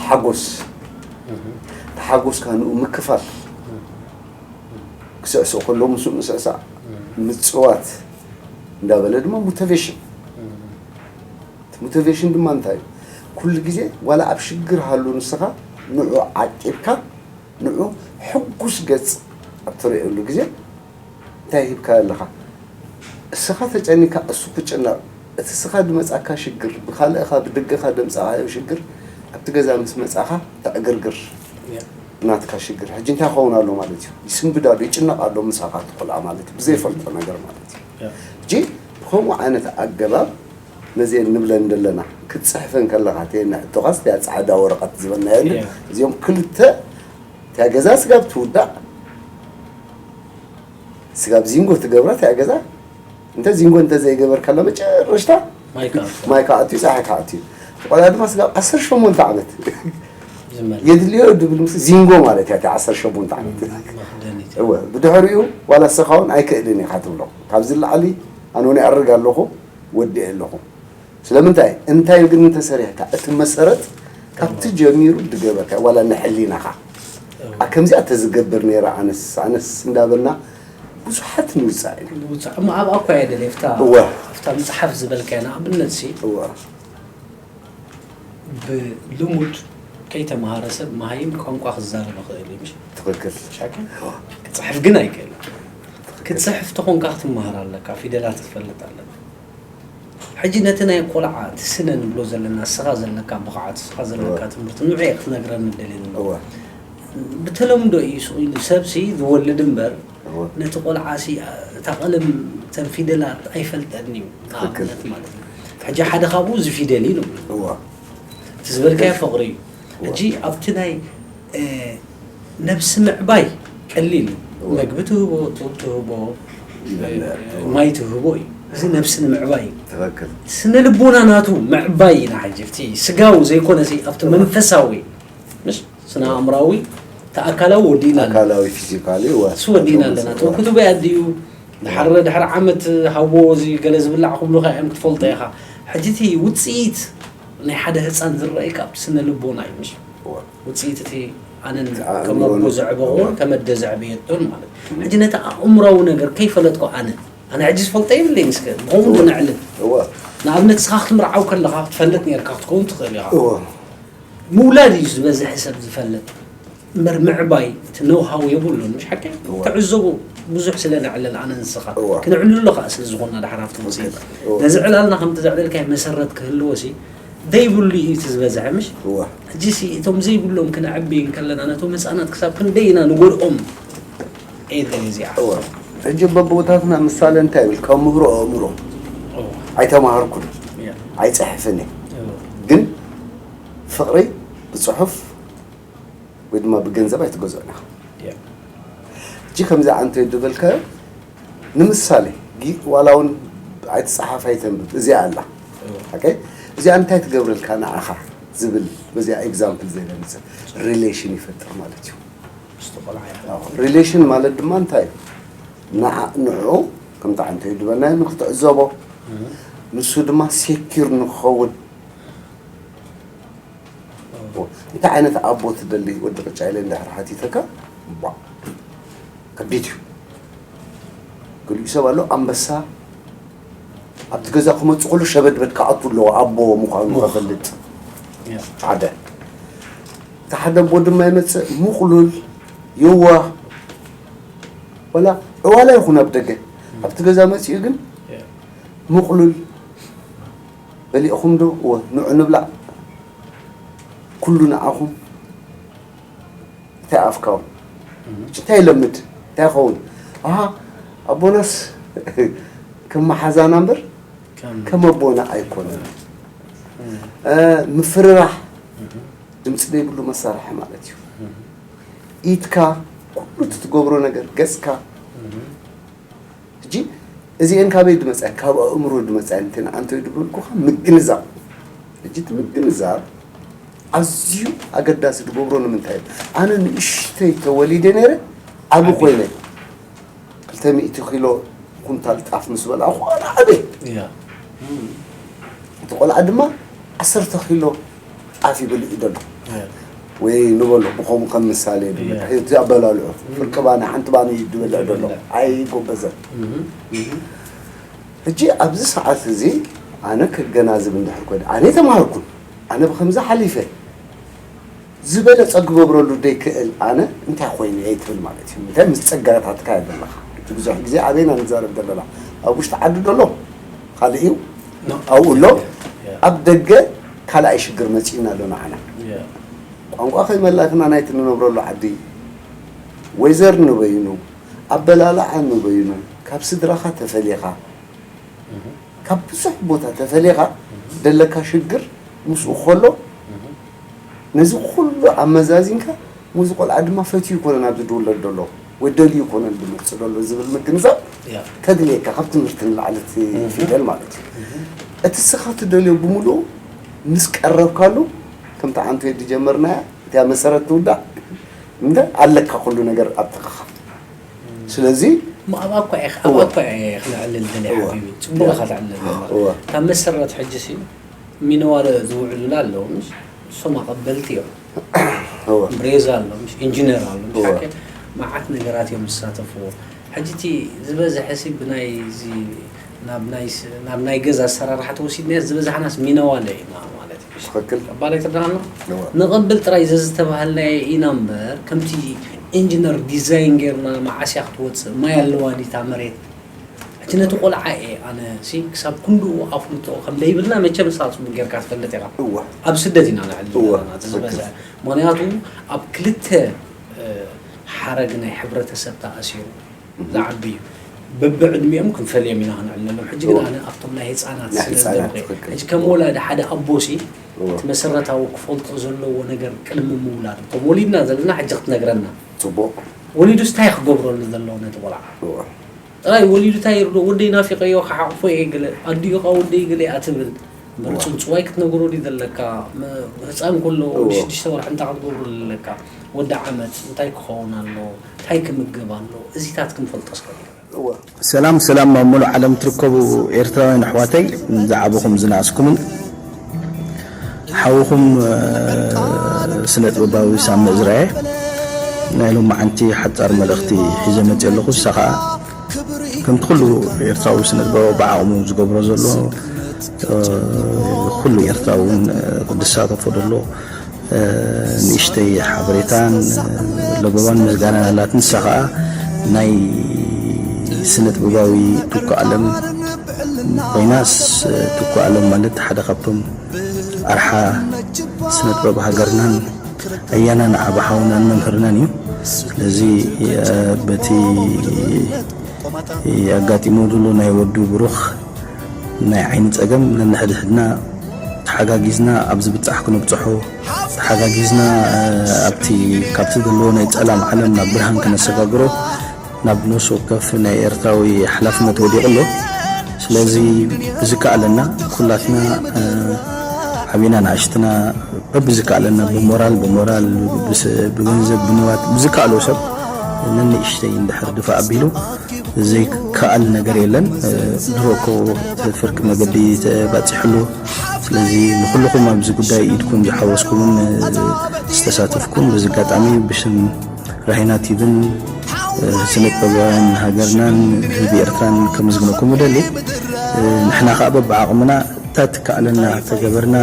ሓጎስ ተሓጎስካ ንኡ ምክፋል ክስዕስዕ ከሎ ምስኡ ምስዕሳዕ ምፅዋት እንዳበለ ድማ ሞቲቬሽን እቲ ሞቲቬሽን ድማ እንታይ እዩ ኩሉ ግዜ ዋላ ኣብ ሽግር ሃሉ ንስኻ ንዑ ዓቂብካ ንዑ ሕጉስ ገፅ ኣብ ትርእየሉ ግዜ እንታይ ሂብካ ኣለኻ እስኻ ተጨኒካ እሱ ክጭነቕ እቲ እስኻ ድመፃካ ሽግር ብካልእኻ ብደገኻ ደምፃኻዮ ሽግር ኣብቲ ገዛ ምስ መፃኻ ተዕግርግር ናትካ ሽግር ሕጂ እንታይ ክኸውን ኣሎ ማለት እዩ ይስንብድ ኣሎ ይጭነቕ ኣሎ ምሳኻ ትቆልዓ ማለት እዩ ብዘይፈልጦ ነገር ማለት እዩ ሕጂ ብኸምኡ ዓይነት ኣገባብ ነዚአን ንብለን ዘለና ክትፅሕፈን ከለኻ እተን ሕቶኻስ እቲኣ ፃዕዳ ወረቐት ዝበልናዮ እያ። እዚኦም ክልተ እቲኣ ገዛ ስጋብ ትውዳእ ስጋብ ዚንጎ ትገብራ እቲኣ ገዛ እንተ ዚንጎ እንተ ዘይገበርካላ መጨረሽታ ማይ ከኣቱ። ማይ ከኣትዩ ፀሓይ ከኣትዩ ቆልዓ ድማ ስጋብ ዓሰርተ ሸሞንተ ዓመት ዝመል የድልዮ ድብል ምስ ዚንጎ ማለት እያ እታ ዓሰርተ ሸሞንተ ዓመት መኽደኒት እወ ብድሕሪኡ ዋላ ንስኻ እውን ኣይክእልን ኢኻ ትብሎ ካብዚ ላዕሊ ኣነ እውን ይኣርግ ኣለኹ ወዲአ ኣለኹ ስለምንታይ እንታይ ግን እንተሰሪሕካ እቲ መሰረት ካብቲ ጀሚሩ ድገበርካ ዋላ ንሕሊናኻ ኣብ ከምዚኣ ተዝገብር ነይራ ኣነስ ኣነስ እንዳበልና ብዙሓት ንውፃእ ኢና ውፅእ እሞ ኣብ ኣኳ እየ ደለ ፍታ እወ ኣብታ መፅሓፍ ዝበልካያ ንኣብነት ሲ እወ ብልሙድ ከይተምሃረ ሰብ መሃይም ቋንቋ ክዛረብ ይኽእል እዩ ምሽ ትኽክል ሻከ ክፅሕፍ ግን ኣይክእልን ክትፅሕፍ ተኾንካ ክትምሃር ኣለካ ፊደላት ክትፈልጥ ኣለካ ሕጂ ነቲ ናይ ቆልዓ እቲ ስነ ንብሎ ዘለና እስኻ ዘለካ ብቕዓት እስኻ ዘለካ ትምህርቲ ንዑ ክትነግረኒ ደልየ እወ ብተለምዶ እዩ ስቕ ኢሉ ሰብሲ ዝወልድ እምበር እወ ነቲ ቆልዓ ሲ እታ ቀለም እተን ፊደላት ኣይፈልጠን እዩ ትኽክል። ንኣብነት ማለት እዩ ሕጂ ሓደ ካብኡ እዚ ፊደል እዩ ንብሎ እወ እቲ ዝበልካዮ ፍቕሪ እዩ ሕጂ ኣብቲ ናይ እ፣ ነብሲ ምዕባይ ቀሊል እዩ እወ። መግቢ ትህቦ ጡብ ትህቦ ይበልዕ። እ፣ ማይ ትህቦ እዩ እዚ ነብሲ ንምዕባይ እዩ ትኽክል ስነ ልቦና ናቱ ምዕባይ ኢና ሕጂ ኣብቲ ስጋዊ ዘይኮነ ሲ ኣብቲ መንፈሳዊ ምስ ስነ ኣእምራዊ እቲ ኣካላዊ ወዲእና ኣለና ኣካላዊ ፊዚካሊ እወ እሱ ወዲእና ኣለና ተወክቱ በይ ኣድዩ ድሓር ድሕሪ ዓመት ሃቦ እዚ ገለ ዝብላዕ ክብሉካ እዮም ክትፈልጦ ኢኻ ሕጂ እቲ ውፅኢት ናይ ሓደ ህፃን ዝረኣይ ካብ ስነ ልቦና እዩ ምሽ እወ ውፅኢት እቲ ኣነን እቲ ኣእምሮ ከመቦ ነው። ዘዕበኹን ከመደ ዘዕበየቶን ማለት እዩ ሕጂ ነቲ ኣእምራዊ ነገር ከይፈለጥኮ ኣነ ኣነ ሕጂ ዝፈልጦ የብለይ እስከ ብኸምኡ ክነዕልል እወ ንኣብነት ስኻ ክትምርዓው ከለኻ ክትፈልጥ ነርካ ክትከውን ትኽእል ኢኻ እወ ምውላድ እዩ ዝበዝሐ ሰብ ዝፈልጥ እምበር ምዕባይ እቲ ነውሃው የብሉን ምሽ ሓቂ እወ። ትዕዘቡ ብዙሕ ስለ ነዕልል ኣነ ንስኻ እወ። ክነዕልሉ ከዓ ስለ ዝኾንና ድሓር ኣብቲ ውፅኢት እወ። ነዚ ዕላልና ከምቲ ዘዕለልካዮ መሰረት ክህልዎ ሲ ደይብሉ እዩ እቲ ዝበዝሐ ምሽ እወ ሕጂ ሲ እቶም ዘይብሎም ክነዕቢ እንከለና ነቶም ህፃናት ክሳብ ክንደይ ኢና ንጎድኦም እየ ደለ እዚኣ እወ ሕጂ በቦታትና ምሳሌ እንታይ ይብል ካብ ምህሮ ኣእምሮ ኣይተማሃርኩን እያ። ኣይፅሕፍን እየ እወ። ግን ፍቕሪ ብፅሑፍ ወይ ድማ ብገንዘብ ኣይትገዝኦን ኢኻ እያ። ሕጂ ከምዚ ኣንተ ድበልካዮ ንምሳሌ ጊ- ዋላ እውን ኣይትፀሓፍ ኣይተንብብ እዚኣ ኣላ ሓቀይ እዚኣ እንታይ ትገብረልካ ንዓኻ ዝብል በዚኣ ኤግዛምፕል ዘይለምፅእ ሪሌሽን ይፈጥር ማለት እዩ ምስቲ ቆልዓ እያ። ሪሌሽን ማለት ድማ እንታይ እዩ ንዓ- ንዕኡ ከምቲ ዓንተ ድበልናዮ ንክትዕዘቦ ንሱ ድማ ሴኪር ንክኸውን እንታይ ዓይነት ኣቦ ትደሊ ወዲ ቅጫ ኢለ እንድሕር ሓቲተካ ባ ከቢድ እዩ ገሊኡ ሰብ ኣሎ ኣንበሳ ኣብቲ ገዛ ክመፁ ከሎ ሸበድበድ ክኣቱ ኣለዎ ኣቦ ምዃኑ ከፈልጥ እያ። ሓደ እቲ ሓደ ኣቦ ድማ ይመፅእ ሙቕሉል የዋህ ወላ ዕዋላ ይኹን ኣብ ደገ ኣብቲ ገዛ መፂኡ ግን እያ። ሙቕሉል በሊእኹም ዶ እወ ንዑ ንብላዕ ኩሉ ንዓኹም እንታይ ኣፍካው እንታይ ይለምድ እንታይ ይኸውን ኣሃ ኣቦናስ ከም መሓዛና እምበር ከም ከም ኣቦና ኣይኮነን እ፣ ምፍርራሕ ድምፂ ዘይብሉ መሳርሒ ማለት እዩ ኢድካ ኩሉ እቲ ትገብሮ ነገር ገፅካ ሕጂ እዚአን ካበይ ድመፅኣን ካብ ኣእምሮ ድመፅኣን እንተ ንዓንተ ድብለልኩኻ ምግንዛብ ሕጂ እቲ ምግንዛብ ኣዝዩ ኣገዳሲ ድገብሮ ንምንታይ እዩ ኣነ ንእሽተይ ተወሊደ ነይረ ዓቢ ኮይነ ክልተ ሚእቲ ኪሎ ኩንታል ጣፍ ምስ በላዕኹ ኣነ ዓበይ እያ። እቲ ቆልዓ ድማ ዓሰርተ ኪሎ ጣፍ ይበልዕ እዩ ዘሎ እያ። ወይ ንበሎ ብኸምኡ ከም ምሳሌ ድብል እያ። ሕዚ ኣበላልዑ ፍርቂ ባኒ ሓንቲ ባኒ እዩ ድበልዕ ዘሎ ኣይጎበዘን ሕጂ ኣብዚ ሰዓት እዚ ኣነ ከገናዝብ እንድሕር ኮይነ ኣነ ተማሃርኩን ኣነ ብከምዚ ሓሊፈ ዝበለፀ ክገብረሉ ደይክእል ኣነ እንታይ ኮይነ እየ ትብል ማለት እዩ እንታይ ምስ ፀጋታትካ እየ ዘለካ እቲ ብዙሕ ግዜ ኣበይና ንዛረብ ዘለና ኣብ ውሽጢ ዓዲ ደሎ ካልእ እዩ ኣብኡ ኣሎ ኣብ ደገ ካልኣይ ሽግር መፂእና ኣሎ ንዓና ቋንቋ ከይመላክና ናይቲ ንነብረሉ ዓዲ ወይዘር ንበይኑ ኣበላልዓ ንበይኑ ካብ ስድራኻ ተፈሊኻ ካብ ብዙሕ ቦታ ተፈሊኻ ደለካ ሽግር ምስኡ ከሎ ነዚ ኩሉ ኣመዛዚንካ፣ እዚ ቆልዓ ድማ ፈትዩ ይኮነ ናብዚ ዝውለድ ዘሎ ወይ ደልዩ ይኮነ ዝመጽእ ዘሎ ዝብል ምግንዛብ ተድልየካ፣ ካብ ትምህርቲ ንላዕሊ እቲ ፊደል ማለት እዩ። እቲ ስኻ ትደልዮ ብምሉኡ ምስ ቀረብካሉ፣ ከምቲ ዓንቱ የዲ ጀመርናያ፣ እቲያ መሰረት ትውዳእ እንደ ኣለካ ኩሉ ነገር ኣብ ጥቓኻ። ስለዚ እሞ ኣብኣ እኳ ኢኻ ኣብኣ እኳ ኢኻ ክነዕልል ደልየ ሓቢቢ፣ ጽቡቕ ኢኻ ተዕልል ዘለኻ። ካብ መሰረት ሕጂ ሲ ሚነዋለ ዝውዕሉላ ኣለዉ፣ ምስ እሶም ኣቐበልቲ እዮም። ሬዛ ኣሎ፣ ምስ ኢንጂነር ኣሎ፣ ምስ ሓኪም መዓት ነገራት እዮም ዝሳተፍዎ። ሕጂ እቲ ዝበዝሐ ሲ ብናይ እዚ ናብ ናይ ስ- ናብ ናይ ገዛ ኣሰራርሓ ተወሲድናዮ፣ ዝበዛሕናስ ሚነዋለ ኢና ማለት እዩ። ትኽክል። ኣባላይ ትርዳና እወ። ንቐብል ጥራይ ዘዝተባሃልናዮ ኢና እምበር፣ ከምቲ ኢንጂነር ዲዛይን ጌርና መዓስያ ክትወፅእ፣ ማይ ኣለዋ ዲታ መሬት። እቲ ነቲ ቆልዓ እየ ኣነ ሲ ክሳብ ክንድኡ ኣፍልጦ ከም ዘይብልና መቸም ንስኻ ፅቡቅ ጌርካ ትፈልጥ ኢኻ። እወ። ኣብ ስደት ኢና ንዕል እወ፣ ዘለና እቲ ዝበዝሐ። ትኽክል። ምክንያቱ ኣብ ክልተ እ፣ ሓረግ ናይ ሕብረተሰብ ተኣሲሩ ዝዓቢ እዩ። በብዕድሚኦም ክንፈልዮም ኢና ክንዕለሎም። ሕጂ ግን ኣነ ኣብቶም ናይ ህፃናት ናይ ስለ ህፃናት ዝደርበ ትኽክል። ሕጂ ከም ወላዲ ሓደ ኣቦሲ እወ። እቲ መሰረታዊ ክፈልጦ ዘለዎ ነገር ቅድሚ ምውላዱ፣ እቶም ወሊድና ዘለና ሕጂ ክትነግረና። ጽቡቕ። ወሊዱስ እንታይ ክገብረሉ ዘለዎ ነቲ ቆልዓ? እወ። ጥራይ ወሊዱ እንታይ ይርዶ? ወደይ ናፊቀዮ ክሓቑፎ እየ ገለ ኣዲኡ ካ ወደይ ገለ እያ ትብል። እምበር እወ። ጽንጽዋይ ክትነግሮ ድዩ ዘለካ? መ- ህፃን ከሎ ወዲ እወ። ሽዱሽተ ወርሒ እንታይ ክትገብሮ ዘለካ? ወዲ ዓመት እንታይ ክኸውን ኣሎ? እንታይ ክምገብ ኣሎ? እዚታት ክንፈልጦ ስለ ሰላም ሰላም ኣብ ሙሉእ ዓለም ትርከቡ ኤርትራውያን ኣሕዋተይ ዝዓበኹም ዝነኣስኩምን ሓውኹም ስነ ጥበባዊ ሳሚ እዝራየ ናይ ሎማዓንቲ ሓጻር መልእኽቲ ሒዘ መጽእ ኣለኹ። እሳ ኸዓ ከምቲ ኩሉ ኤርትራዊ ስነ ጥበባዊ ብዓቕሙ ዝገብሮ ዘሎ ኩሉ ኤርትራዊ እውን ክሳተፎ ደሎ ንእሽተይ ሓበሬታን ለበዋን ምስጋናን ኣላትኒ። ንሳ ኸዓ ናይ ስነ ጥበባዊ ትኩ ኣለም ኮይና፣ ትኩ ኣለም ማለት ሓደ ካብቶም ኣርሓ ስነ ጥበብ ሃገርናን ኣያና ንዓቢ ሓውናን መምህርናን እዩ። ስለዚ በቲ ኣጋጢሙ ዘሎ ናይ ወዱ ብሩኽ ናይ ዓይኒ ጸገም ነንሕድሕድና ተሓጋጊዝና ኣብ ዝብጻሕ ክነብጽሖ፣ ተሓጋጊዝና ኣብቲ ካብቲ ዘለዎ ናይ ጸላም ዓለም ናብ ብርሃን ክነሰጋግሮ ናብ ነፍሲ ወከፍ ናይ ኤርትራዊ ሓላፍነት ወዲቑ ኣሎ። ስለዚ ብዝከኣለና ኩላትና ዓቢና ንኣሽትና በብዝከኣለና ብሞራል ብሞራል ብገንዘብ ብንዋት ብዝከኣሎ ሰብ ነንእሽተይ እንድሕር ድፋ ኣቢሉ ዘይከኣል ነገር የለን። ድሮ እኮ ፍርቂ መገዲ ተባፂሕሉ። ስለዚ ንኩልኹም ኣብዚ ጉዳይ ኢድኩም ዝሓወስኩምን ዝተሳተፍኩም በዚ ኣጋጣሚ ብሽም ራሂና ቲቪን ስነ ጥበባውያን ሃገርናን ህዝቢ ኤርትራን ከመስግነኩም እደሊ። ንሕና ከዓ በብዓቕምና እታ ትከኣለና ተገበርና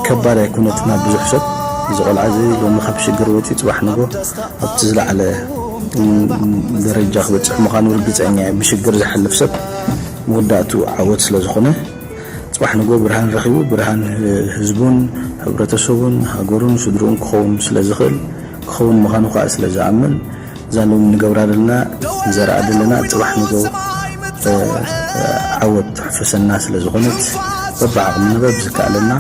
ከባድ ኣይኮነትና ብዙሕ ሰብ እዚ ቆልዓ እዚ ሎሚ ካብ ሽግር ወፂ ፅባሕ ንጎ ኣብቲ ዝለዓለ ደረጃ ክበፅሕ ምዃኑ ርግፀኛ እየ። ብሽግር ዝሓልፍ ሰብ መወዳእቱ ዓወት ስለዝኾነ ፅባሕ ንጎ ብርሃን ረኺቡ ብርሃን ህዝቡን ሕብረተሰቡን ሃገሩን ስድርኡን ክኸውን ስለዝኽእል ክኸውን ምዃኑ ከዓ ስለዝኣምን እዛ ሎሚ ንገብራ ዘለና ንዘርኣ ዘለና ፅባሕ ንጎ ዓወት ትሕፈሰና ስለ ዝኾነት በብዓቕምና በብዝከኣለና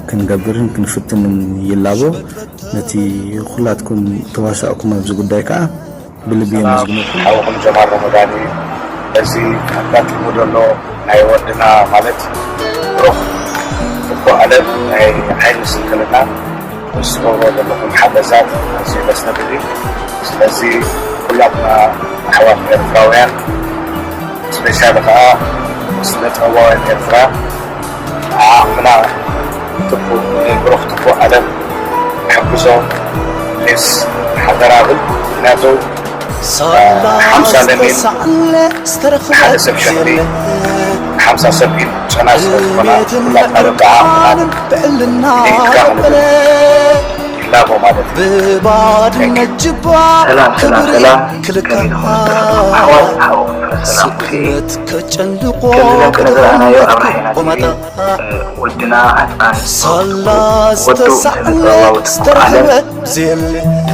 ክንገብርን ክንፍትንን ይላቦ። ነቲ ኩላትኩም ተዋሳእኩም ኣብዚ ጉዳይ ከዓ ብልቢ የመስግነኩም። ሓውኹም ጀማል ረመዳን እዩ። እዚ ኣጋጢሙ ዘሎ ናይ ወድና ማለት ብሩኽ እኮ ኣለም ናይ ዓይኒ ስንክልና ምስ ትገብሮ ዘለኹም ሓገዛት ኣዝዩ ደስ ዘብል እዩ። ስለዚ ኩላትና ኣሕዋት ኤርትራውያን ስፔሻሊ ከዓ ስነ ጥበባውያን ኤርትራ ዓቕምና ትኩ- ንብሩኽ ትኩ ኣለም ክሕግዞ ፕሊስ ሓደራ ብል ምክንያቱ ሓምሳ ለሚን ሓደ ሰብ ሸኽሪ ሓምሳ ሰብ ኢድ ጨና ስለ ዝኾና ኩላትና በብዓቕምና ኢድካ ክንብል ይላቦ ማለት እዩ። ሰላም ሰላም ሰላም ከመይ ትኾኑ ዝጠፍእኩም ኣሕዋት ሓወኹም ፍረ ሰላም ሙሴ እየ። ከምዚ ደምቀ ንዝረኣናዮ ኣብ ራሒና ቲቪ ወድና ኣጣን ወዱ ስነ ጥበባዊ ትኩእ ዓለም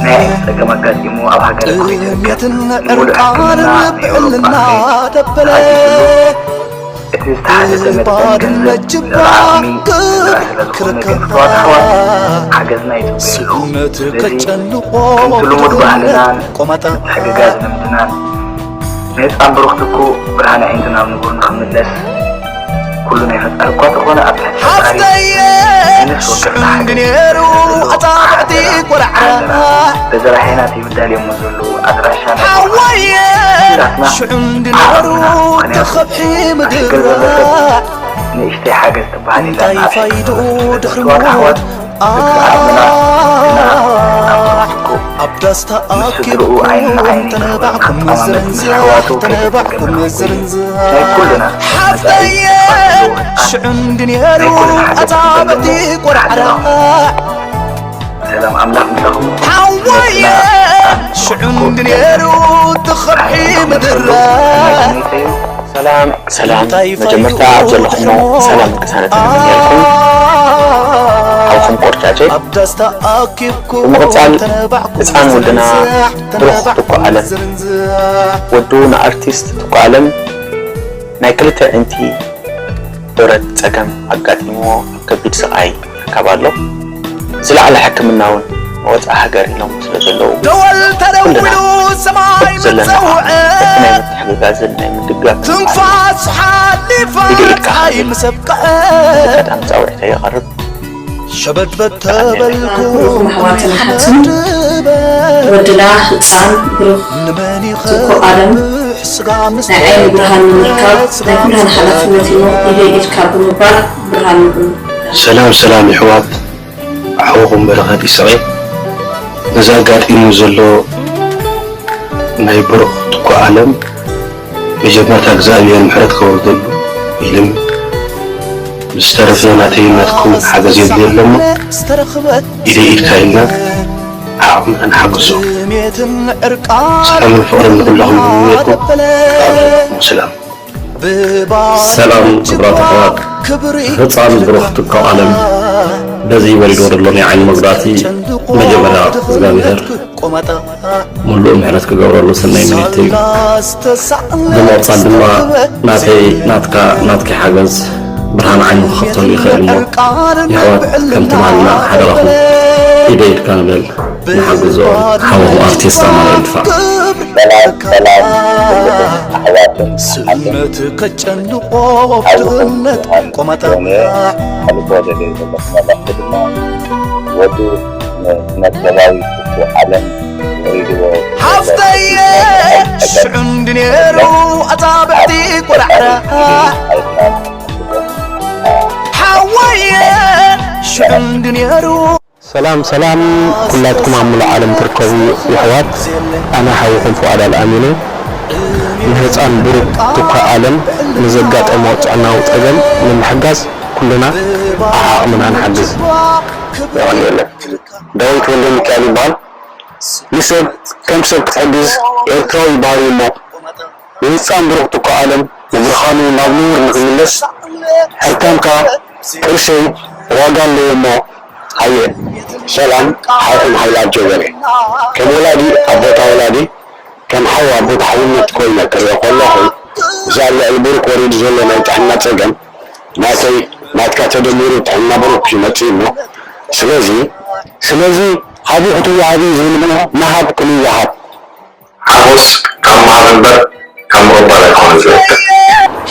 ናይ ጸገም ኣጋጢሙ ኣብ ሃገረ ኩዌት ይርከብ። ንሙሉእ ሕክምና ንኤውሮጳ ከይዱ ተኣጊዱሉ ዝተሓተተ መጠን ገንዘብ ንዓቕሚ ስለ ዝኾነ ግን ፍቱዋት ኣሕዋት ሓገዝና ይጽበዩ ኣለኹ። ስለዚ ከምቲ ልሙድ ባህልናን ምትሕግጋዝ ልምድናን ነጻን ብሩኽቲ እኮ ብርሃን ኣዒንትና ኣብ ንቡር ንኽምለስ ኩሉ ናይ ፈጣሪ እኳ ተኾነ ኣብ ትሕቲ ፈጣሪ ሓፍተየ ኣይነፍሲ ወከፍና ሽዑ እንዲ ሓገዝ ነይሩ ኣጻብዕቲ ሓደራ፣ ቆራዕራ። ሓደራ። በዘራሄና ይዳልየሞ ዘለዉ ኣድራሻ ናይ ሓወየ ኩላትና ሽዑ እንዲ ነይሩ ዓቕምና ተኸብሒ ምኽንያቱ ምድራ። ክሽገር ዘሎ ሰብ ንእሽተይ ሓገዝ ትበሃል የላን። እንታይ ኣብ ፋይድኡ ሽግር ድሕሪ ዝርከቡ ኣሕዋት ሞት? በዚ ዓቕምና እና ኣብ ኣብ ዳስታ ምስ ስድርኡ ኣኪብኩም ዓይኒ ንዓይኒ ተነባዕኩም ንኽጠማመት ምስ ዝርንዝዕ፣ ኣሕዋቱ ተነባዕኩም ከይተጸገምና ዝርንዝዕ። ናይ ኩልና መጻኢ ሓፍተየ ተስፋ ዘለዎ ህጻን ሽዑ እንዲ ናይ ነይሩ ኩልና ሓገዝ ኣጻብዕቲ ክግበር ቆራዕራ። ኣለና። ሰላም ኣምላኽ ምሳኹም። ሓወየ ሽዑ እንዲ ነይሩ ትኸብሒ ምድራ። ሰላም ሰላም። መጀመርታ ኣብ ዘለኹሞ ሰላም ቅሳነት ንምንየልኩም። ሓውኹም ቆርጫጨ። ኣብ ዳስታ ኣኪብኩም ብምቕጻል ተነባዕኩም ህፃን ወድና ዝርንዝዕ፣ ብሩኽ ተነባዕኩም ትኩ ኣለም። ዝርንዝዕ። ወዱ ንኣርቲስት ትኩ ኣለም ናይ ክልተ ዕንቲ ብረት ጸገም ኣጋጢምዎ ኣብ ከቢድ ስቓይ ይርከብ ኣሎ። ዝለዓለ ሕክምና እውን ንወጻኢ ሃገር ኢሎም ስለ ዘለዉ ደወል ተደዊሉ ኩልና ሰማይ ዘለና መጸውዐ በቲ ናይ ምትሕግጋዝን ናይ ምድጋፍን ትንፋስ ሓሊፋ ኢድ ኢድካ ጻይ ክንብል ምስ ኣብቅዐ ኣጋጣሚ ጻውዒተይ የቐርብ። ሸበድበድ ተበልኩ ኣሕዋትን ኣሓትን ወድና ህፃን ብሩኽ ትኩ ኣለም ናይ ዓይኒ ብርሃን ንምርካብ ናይ ኩላህና ሓላፍነት እዩ። ኢደይ ኢድካ ብምባል ብርሃን ንኹን። ሰላም ሰላም የሕዋት፣ ኣሕዋኹም በረኸት ይስቐ። ነዚ ኣጋጢሙ ዘሎ ናይ ብሩኽ ትኩ ኣለም መጀመርታ እግዚኣብሔር ምሕረት ከውርደሉ ኢልን ዝተረፈ ናተይ ናትኩም ሓገዝ የድልዮ ኣሎ እሞ ኢደ ኢድካ ኢልና ዓቕምና ንሓግዞ። ሰላምን ፍቕርን ንኹላኹም ይምነየልኩም። ሰላም። ሰላም ክቡራት ኣሕዋት፣ ህፃን ብሩኽ ትኩ ኣለም በዚ ወሪድዎ ዘሎ ናይ ዓይኒ መጉዳእቲ መጀመርያ እግዚኣብሔር ምሉእ ምሕረት ክገብረሉ ሰናይ ምንዮተይ እዩ። ብምቕጻል ድማ ናተይ ናትካ ናትኪ ሓገዝ ብርሃን ዓይኑ ክኸፍተሉ ይኽእል እሞ የሕዋት ከምቲ ባህልና ሓደራኹም ኢደ ኢድካ ንበል ንሓግዞ። ሓወኹም ኣርቲስት ኣማኑኤል ድፋዕ። ሰላም ሰላም ኣሕዋትን ኣሓትን ስመት ከጨንቆ ኣብ ድኽነት ዝኾን ቆመጣ ዞነ ኣልቦ ደለይ ዘለኹ መልእኽቲ ድማ ወዱ ንስነጥበባዊ ትኩ ዓለም ወሪድዎ ዘሎ ሓፍተየ ሽዑ እንዲ ነይሩ ኣጻብዕቲ ቆራዕራ ሓወየ ሽዑ እንዲ ነይሩ ሰላም ሰላም ኩላትኩም ኣብ ሙሉእ ዓለም ትርከቡ የሕዋት፣ ኣነ ሓውኹም ፍቓድ ኣልኣሚን እየ። ንህፃን ብሩክ ትኳ ኣለም ንዘጋጠሞ ጥዕናዊ ፀገም ንምሕጋዝ ኩልና ዓዓቕምና ንሓግዝ። የቐንየለይ። ዳዊት ወልደሚካኤል ይበሃል። ንሰብ ከም ሰብ ክትሕግዝ ኤርትራዊ ባህሪ እሞ ንህፃን ብሩክ ትኳ ኣለም ንብርሃኑ ናብ ንቡር ንኽምለስ ሕታምካ ቅርሸይ ዋጋ ኣለዎ እሞ ሃየ። ሰላም ሓውኹም ሓይለ ኣጆ በሬ። ከም ወላዲ ኣብ ቦታ ወላዲ ከም ሓው ኣብ ቦታ ሓውነት ኮይነ ክሪኦ ከለኹ እዚ ኣብ ልዕሊ ብሩክ ወሪዱ ዘሎ ናይ ጥዕና ፀገም ናተይ ናትካ ተደሚሩ ጥዕና ብሩክ እዩ መፂኡ እሞ ስለዚ ስለዚ ሃቡ ክትወሃብ እዩ ዝብል እሞ ምሃብ ክንወሃብ ሓጎስ ካብ ምሃብ እምበር ካብ ምቕባል ኣይኮነን ዝረክብ።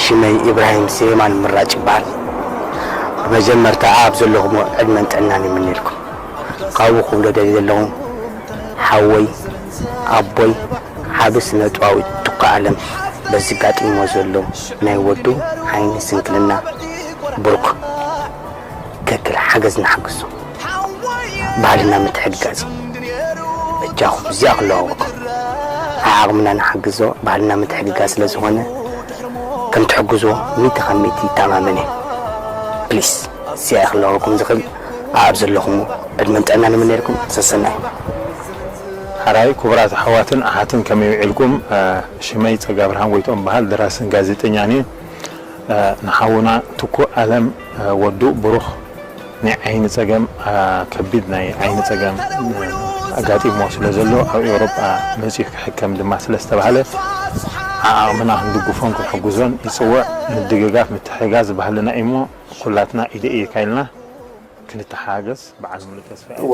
ሽመይ ኢብራሂም ስሌማን ምራጭ ይበሃል። ብመጀመርታ ኣብ ዘለኹሞ ዕድመን ጥዕናን ይምነየልኩም። ካብኡ ክብሎ ደልየ ዘለኹ ሓወይ ኣቦይ ዓቢ ስነ ጥበባዊ ትኩ ኣለም በዚ ጋጢሞ ዘሎ ናይ ወዱ ዓይኒ ስንክልና ብሩክ ከክል ሓገዝ ንሓግዞ። ባህልና ምትሕግጋዝ እዩ። በጃኹም እዚኣ ክለዋወኩም ዓዓቕምና ንሓግዞ። ባህልና ምትሕግጋዝ ስለ ዝኾነ ከም ትሕግዝዎ ሚእቲ ካብ ሚእቲ ይተኣማመን እየ። ፕሊስ እዚኣ ክለዋወኩም ዝኽእል ኣብ ዘለኹም ዕድመን ጥዕናን ይምነየልኩም። ሰሰናዩ። ሓራይ ክቡራት ኣሕዋትን ኣሓትን ከመይ ውዒልኩም? ሽመይ ጸጋብርሃን ጎይትኦም በሃል፣ ደራስን ጋዜጠኛን እየ። ንሓውና ትኩእ ኣለም ወዱ ብሩኽ ናይ ዓይኒ ጸገም፣ ከቢድ ናይ ዓይኒ ጸገም ኣጋጢምዎ ስለ ዘሎ ኣብ ኤውሮጳ መጺኡ ክሕከም ድማ ስለ ዝተባህለ ዓቕምና ክንድግፎን ክንሕግዞን ይጽውዕ። ምድግጋፍ ምትሕግጋዝ ባህልና እዩሞ ኩላትና ኢደ ኢድካ ኢልና ክንተሓጋገዝ በዓል ሙሉእ ተስፋ እየ። እወ፣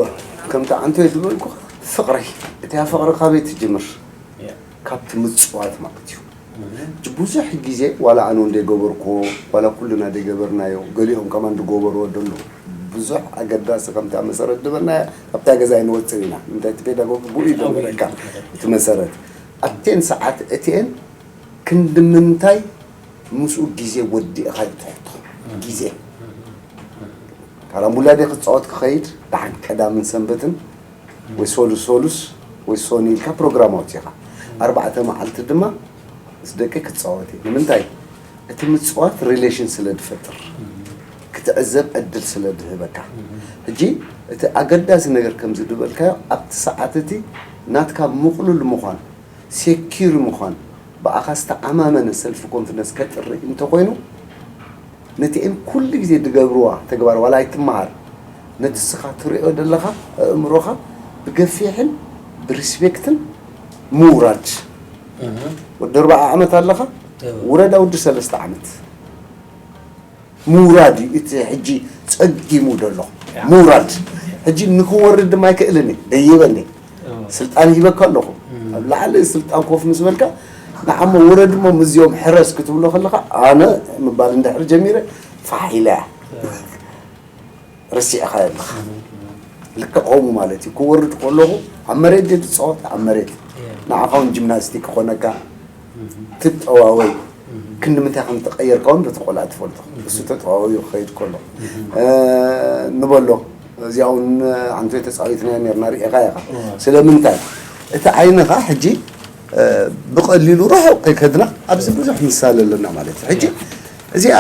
ከምቲ ዓንቶይ ዝበልኩ ፍቕሪ፣ እቲያ ፍቕሪ ካበይ ትጅምር? ካብቲ ምጽዋት ማለት እዩ። ብዙሕ ግዜ ዋላ ኣነ እንደገበርኩዎ ዋላ ኩልና ደይገበርናዮ፣ ገሊኦም ከማን ዝገበርዎ ደሎ ብዙሕ ኣገዳሲ ከምታ መሰረት ዝበልናያ ካብታ ገዛ ኣይንወፅን ኢና። እንታይ እቲ ፔዳጎጊ ብኡ እዩ ጀመረካ እቲ መሰረት ኣብቴን ሰዓት እቲኤን ክንዲ ምንታይ ምስኡ ግዜ ወዲእኻ እዩ ትሕቶ ግዜ ካራምቡላ ደይ ክፃወት ክኸይድ ደሓን ቀዳምን ሰንበትን ወይ ሶሉስ ሶሉስ ወይ ሶኒ ኢልካ ፕሮግራም ኣውፂኻ ኣርባዕተ መዓልቲ ድማ ምስ ደቂ ክፃወት እየ ንምንታይ እቲ ምፅዋት relation ስለ ዝፈጥር ክትዕዘብ ዕድል ስለ ዝህበካ ሕጂ እቲ ኣገዳሲ ነገር ከምዚ ዝበልካዮ ኣብቲ ሰዓት እቲ ናትካ ምቕሉል ምዃን secure ምዃን ብኣኻ ዝተኣማመነ self confidence ከጥሪ እንተኾይኑ ነቲኤን ኩሉ ግዜ ድገብርዋ ተግባር ዋላ ኣይትመሃር ነቲ ስኻ ትሪኦ ዘለኻ ኣእምሮኻ ብገፊሕን ብሪስፔክትን ምውራድ ወዲ ኣርባዓ ዓመት ኣለኻ ውረዳ ወዲ ሰለስተ ዓመት ምውራድ እዩ እቲ ሕጂ ጸጊሙ ዘሎ ምውራድ ሕጂ ንክወርድ ድማ ኣይክእልን እየ ደይበኒ ስልጣን ሂበካ ኣለኹ ኣብ ላዕሊ ስልጣን ኮፍ ምስ በልካ ንዓሞ ውረድ እሞ ምስዚኦም ሕረስ ክትብሎ ከለኻ ኣነ ምባል እንድሕር ጀሚረ ፋሕ ኢለ እያ ረሲዕኻ ኣለኻ ልክዕ ከምኡ ማለት እዩ ክወርድ ከለኹ ኣብ መሬት ድየ ዝፃወት ኣብ መሬት ንዓኻ እውን ጂምናስቲክ ክኾነካ ትጠዋወይ ክንዲ ምንታይ ከም ተቀየርካ እውን በቲ ቆልዓ ትፈልጦ እሱ ተጠዋወዩ ክኸይድ ከሎ ንበሎ እዚኣ እውን ሓንቲ ተፃዊትና ነርና ርኢኻ ኢኻ ስለምንታይ እቲ ዓይንኻ ሕጂ ብቐሊሉ ርሑቕ ከይከድና ኣብዚ ብዙሕ ምሳሌ ኣለና ማለት እዩ ሕጂ እዚኣ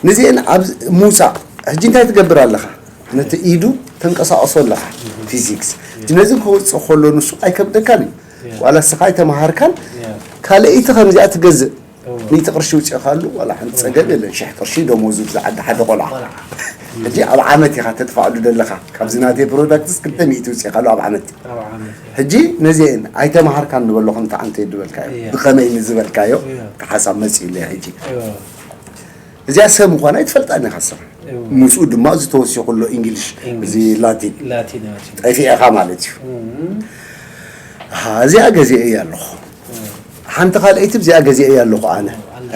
ንዚአን ኣብ ምውፃእ ሕጂ እንታይ ትገብር ኣለኻ ነቲ ኢዱ ተንቀሳቕሶ ኣለኻ ፊዚክስ ነዚ ክወፅእ ከሎ ንሱ ኣይከብደካን እዩ ዋላ ስኻ ኣይተምሃርካን ካልአይቲ ከምዚኣ ትገዝእ ሚእቲ ቅርሺ ውፅእኻሉ ዋላ ሓንቲ ፀገም የለን ሽሕ ቅርሺ ደሞዙ ብዝዓዲ ሓደ ቆልዓ ሕጂ ኣብ ዓመት ኢኻ ተጥፋኣሉ ዘለኻ ካብዚ ናተይ ፕሮዳክትስ ክልተ ሚእቲ ውፅእኻሉ ኣብ ዓመት ሕጂ ነዚአን ኣይተምሃርካን ንበሎ ከምቲ ዓንተ ዝበልካዮ ብኸመይ ንዝበልካዮ ሓሳብ መፂኡ ሕጂ እዚኣ ሰብ ምዃና ኣይትፈልጣን ኢኻ ስኻ ምስኡ ድማ እዚ ተወሲኹ ኣሎ እንግሊሽ እዚ ላቲን ጠፊኤኻ ማለት እዩ እዚኣ ገዚአ እያ ኣለኹ ሓንቲ ካልኣይቲ እዚኣ ገዚአ እያ ኣለኹ ኣነ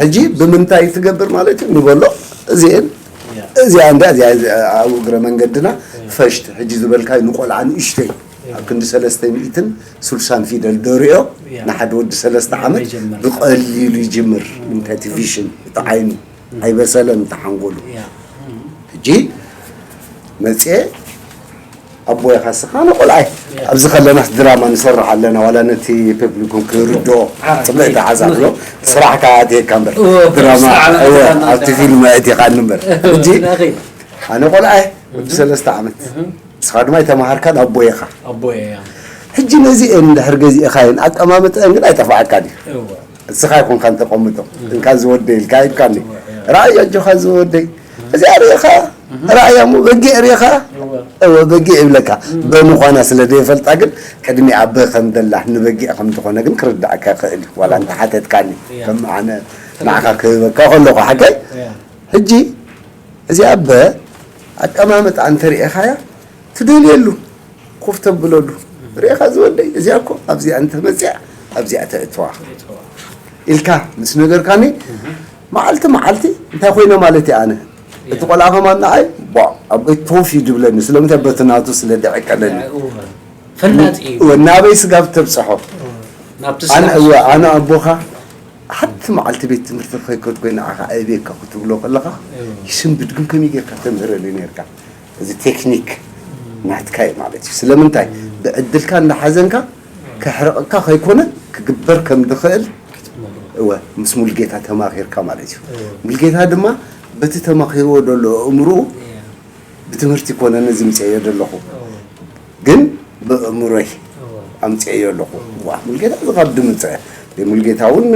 ሕጂ ብምንታይ ትገብር ማለት እዩ ንበሎ እዚአን እዚኣ እንዳ እዚኣ ኣብኡ እግረ መንገድና ፈሽት ሕጂ ዝበልካ ንቆልዓ ንእሽተይ ኣብ ክንዲ ሰለስተ ሚእትን ስልሳን ፊደል ደሪኦ ንሓደ ወዲ ሰለስተ ዓመት ብቐሊሉ ይጅምር ምንታይ እቲ ቪሽን እቲ ዓይኑ ኣይበሰለን እቲ ሓንጎሉ ሕጂ መፅኤ ኣቦይ ኻስኻ ኣነ ቆልዓይ ኣብዚ ከለናስ ድራማ ንሰርሕ ኣለና ዋላ ነቲ ፐብሊኩም ክርድኦ ፅብቅቲ ሓሳብ ሎ ስራሕካ ኣትየካ እምበር ድራማ ኣብቲ ፊልም ኣእትኻኒ እምበር ሕጂ ኣነ ቆልዓይ ወዲ ሰለስተ ዓመት ንስኻ ድማ ኣይተምሃርካን ኣቦይ ኢኻ ኣቦይ እያ ሕጂ ነዚአን እንድሕር ገዚእኻየን ኣቀማምጥአን ግን ኣይጠፍኣካን እዩ እወ እስኻ ኣይኮንካን ተቐምጦ እንካ ዝወደይ ኢልካ ኣይብካኒ እወ እወ ራእይ ኣጆኻ ዝወደይ እዚኣ ርኢኻ ራእያ እሞ በጊዕ ርኢኻ እወ እወ በጊዕ ይብለካ በምዃና ስለ ዘይፈልጣ ግን ቅድሚ ኣበ ከም ደላ ንበጊዕ ከም ዝኾነ ግን ክርዳእካ ይኽእል እዩ ዋላ እንተሓተትካኒ እያ ከም ኣነ ንዓኻ ክህበካ ከለኹ ሓቀይ እያ ሕጂ እዚኣ በ ኣቀማምጣ እንተሪኢኻያ ትደልየሉ ኮፍ ተብለሉ ርኢኻ ዝወደይ እዚኣ እኮ ኣብዚኣ እንተመፅያ ኣብዚኣ ተእትዋ ኢልካ ምስ ነገርካኒ መዓልቲ መዓልቲ እንታይ ኮይነ ማለት እየ ኣነ እቲ ቆልዓ ከማን ንዓይ ኣቦይ ኮፍ እዩ ድብለኒ ስለምንታይ በቲ ናቱ ስለ ደዕቀለኒ ፈላጥ እዩ ናበይ ስጋብ ተብፅሖ ናብቲ ኣነ ስራሕ እወ ኣነ ኣቦኻ ሓንቲ መዓልቲ ቤት ትምህርቲ ከይከድኩ ንዓኻ ኣየብየካ ክትብሎ ከለኻ ይስንብድ ግን ከመይ ጌርካ ተምህረኒ ነርካ እዚ ቴክኒክ ናትካ እዩ ማለት እዩ ስለምንታይ ብዕድልካ እንዳሓዘንካ ከሕርቐካ ከይኮነ ክግበር ከም ዝኽእል እወ ምስ ሙልጌታ ተማኺርካ ማለት እዩ ሙልጌታ ድማ በቲ ተማኺርዎ ዘሎ እምርኡ ብትምህርቲ ኮነ ነዚ ምፅአዮ ዘለኹ ግን ብእምሮይ ኣምፅአዮ ኣለኹ ዋ ሙልጌታ እዚ ካብ ድምፀ ሙልጌታ እውን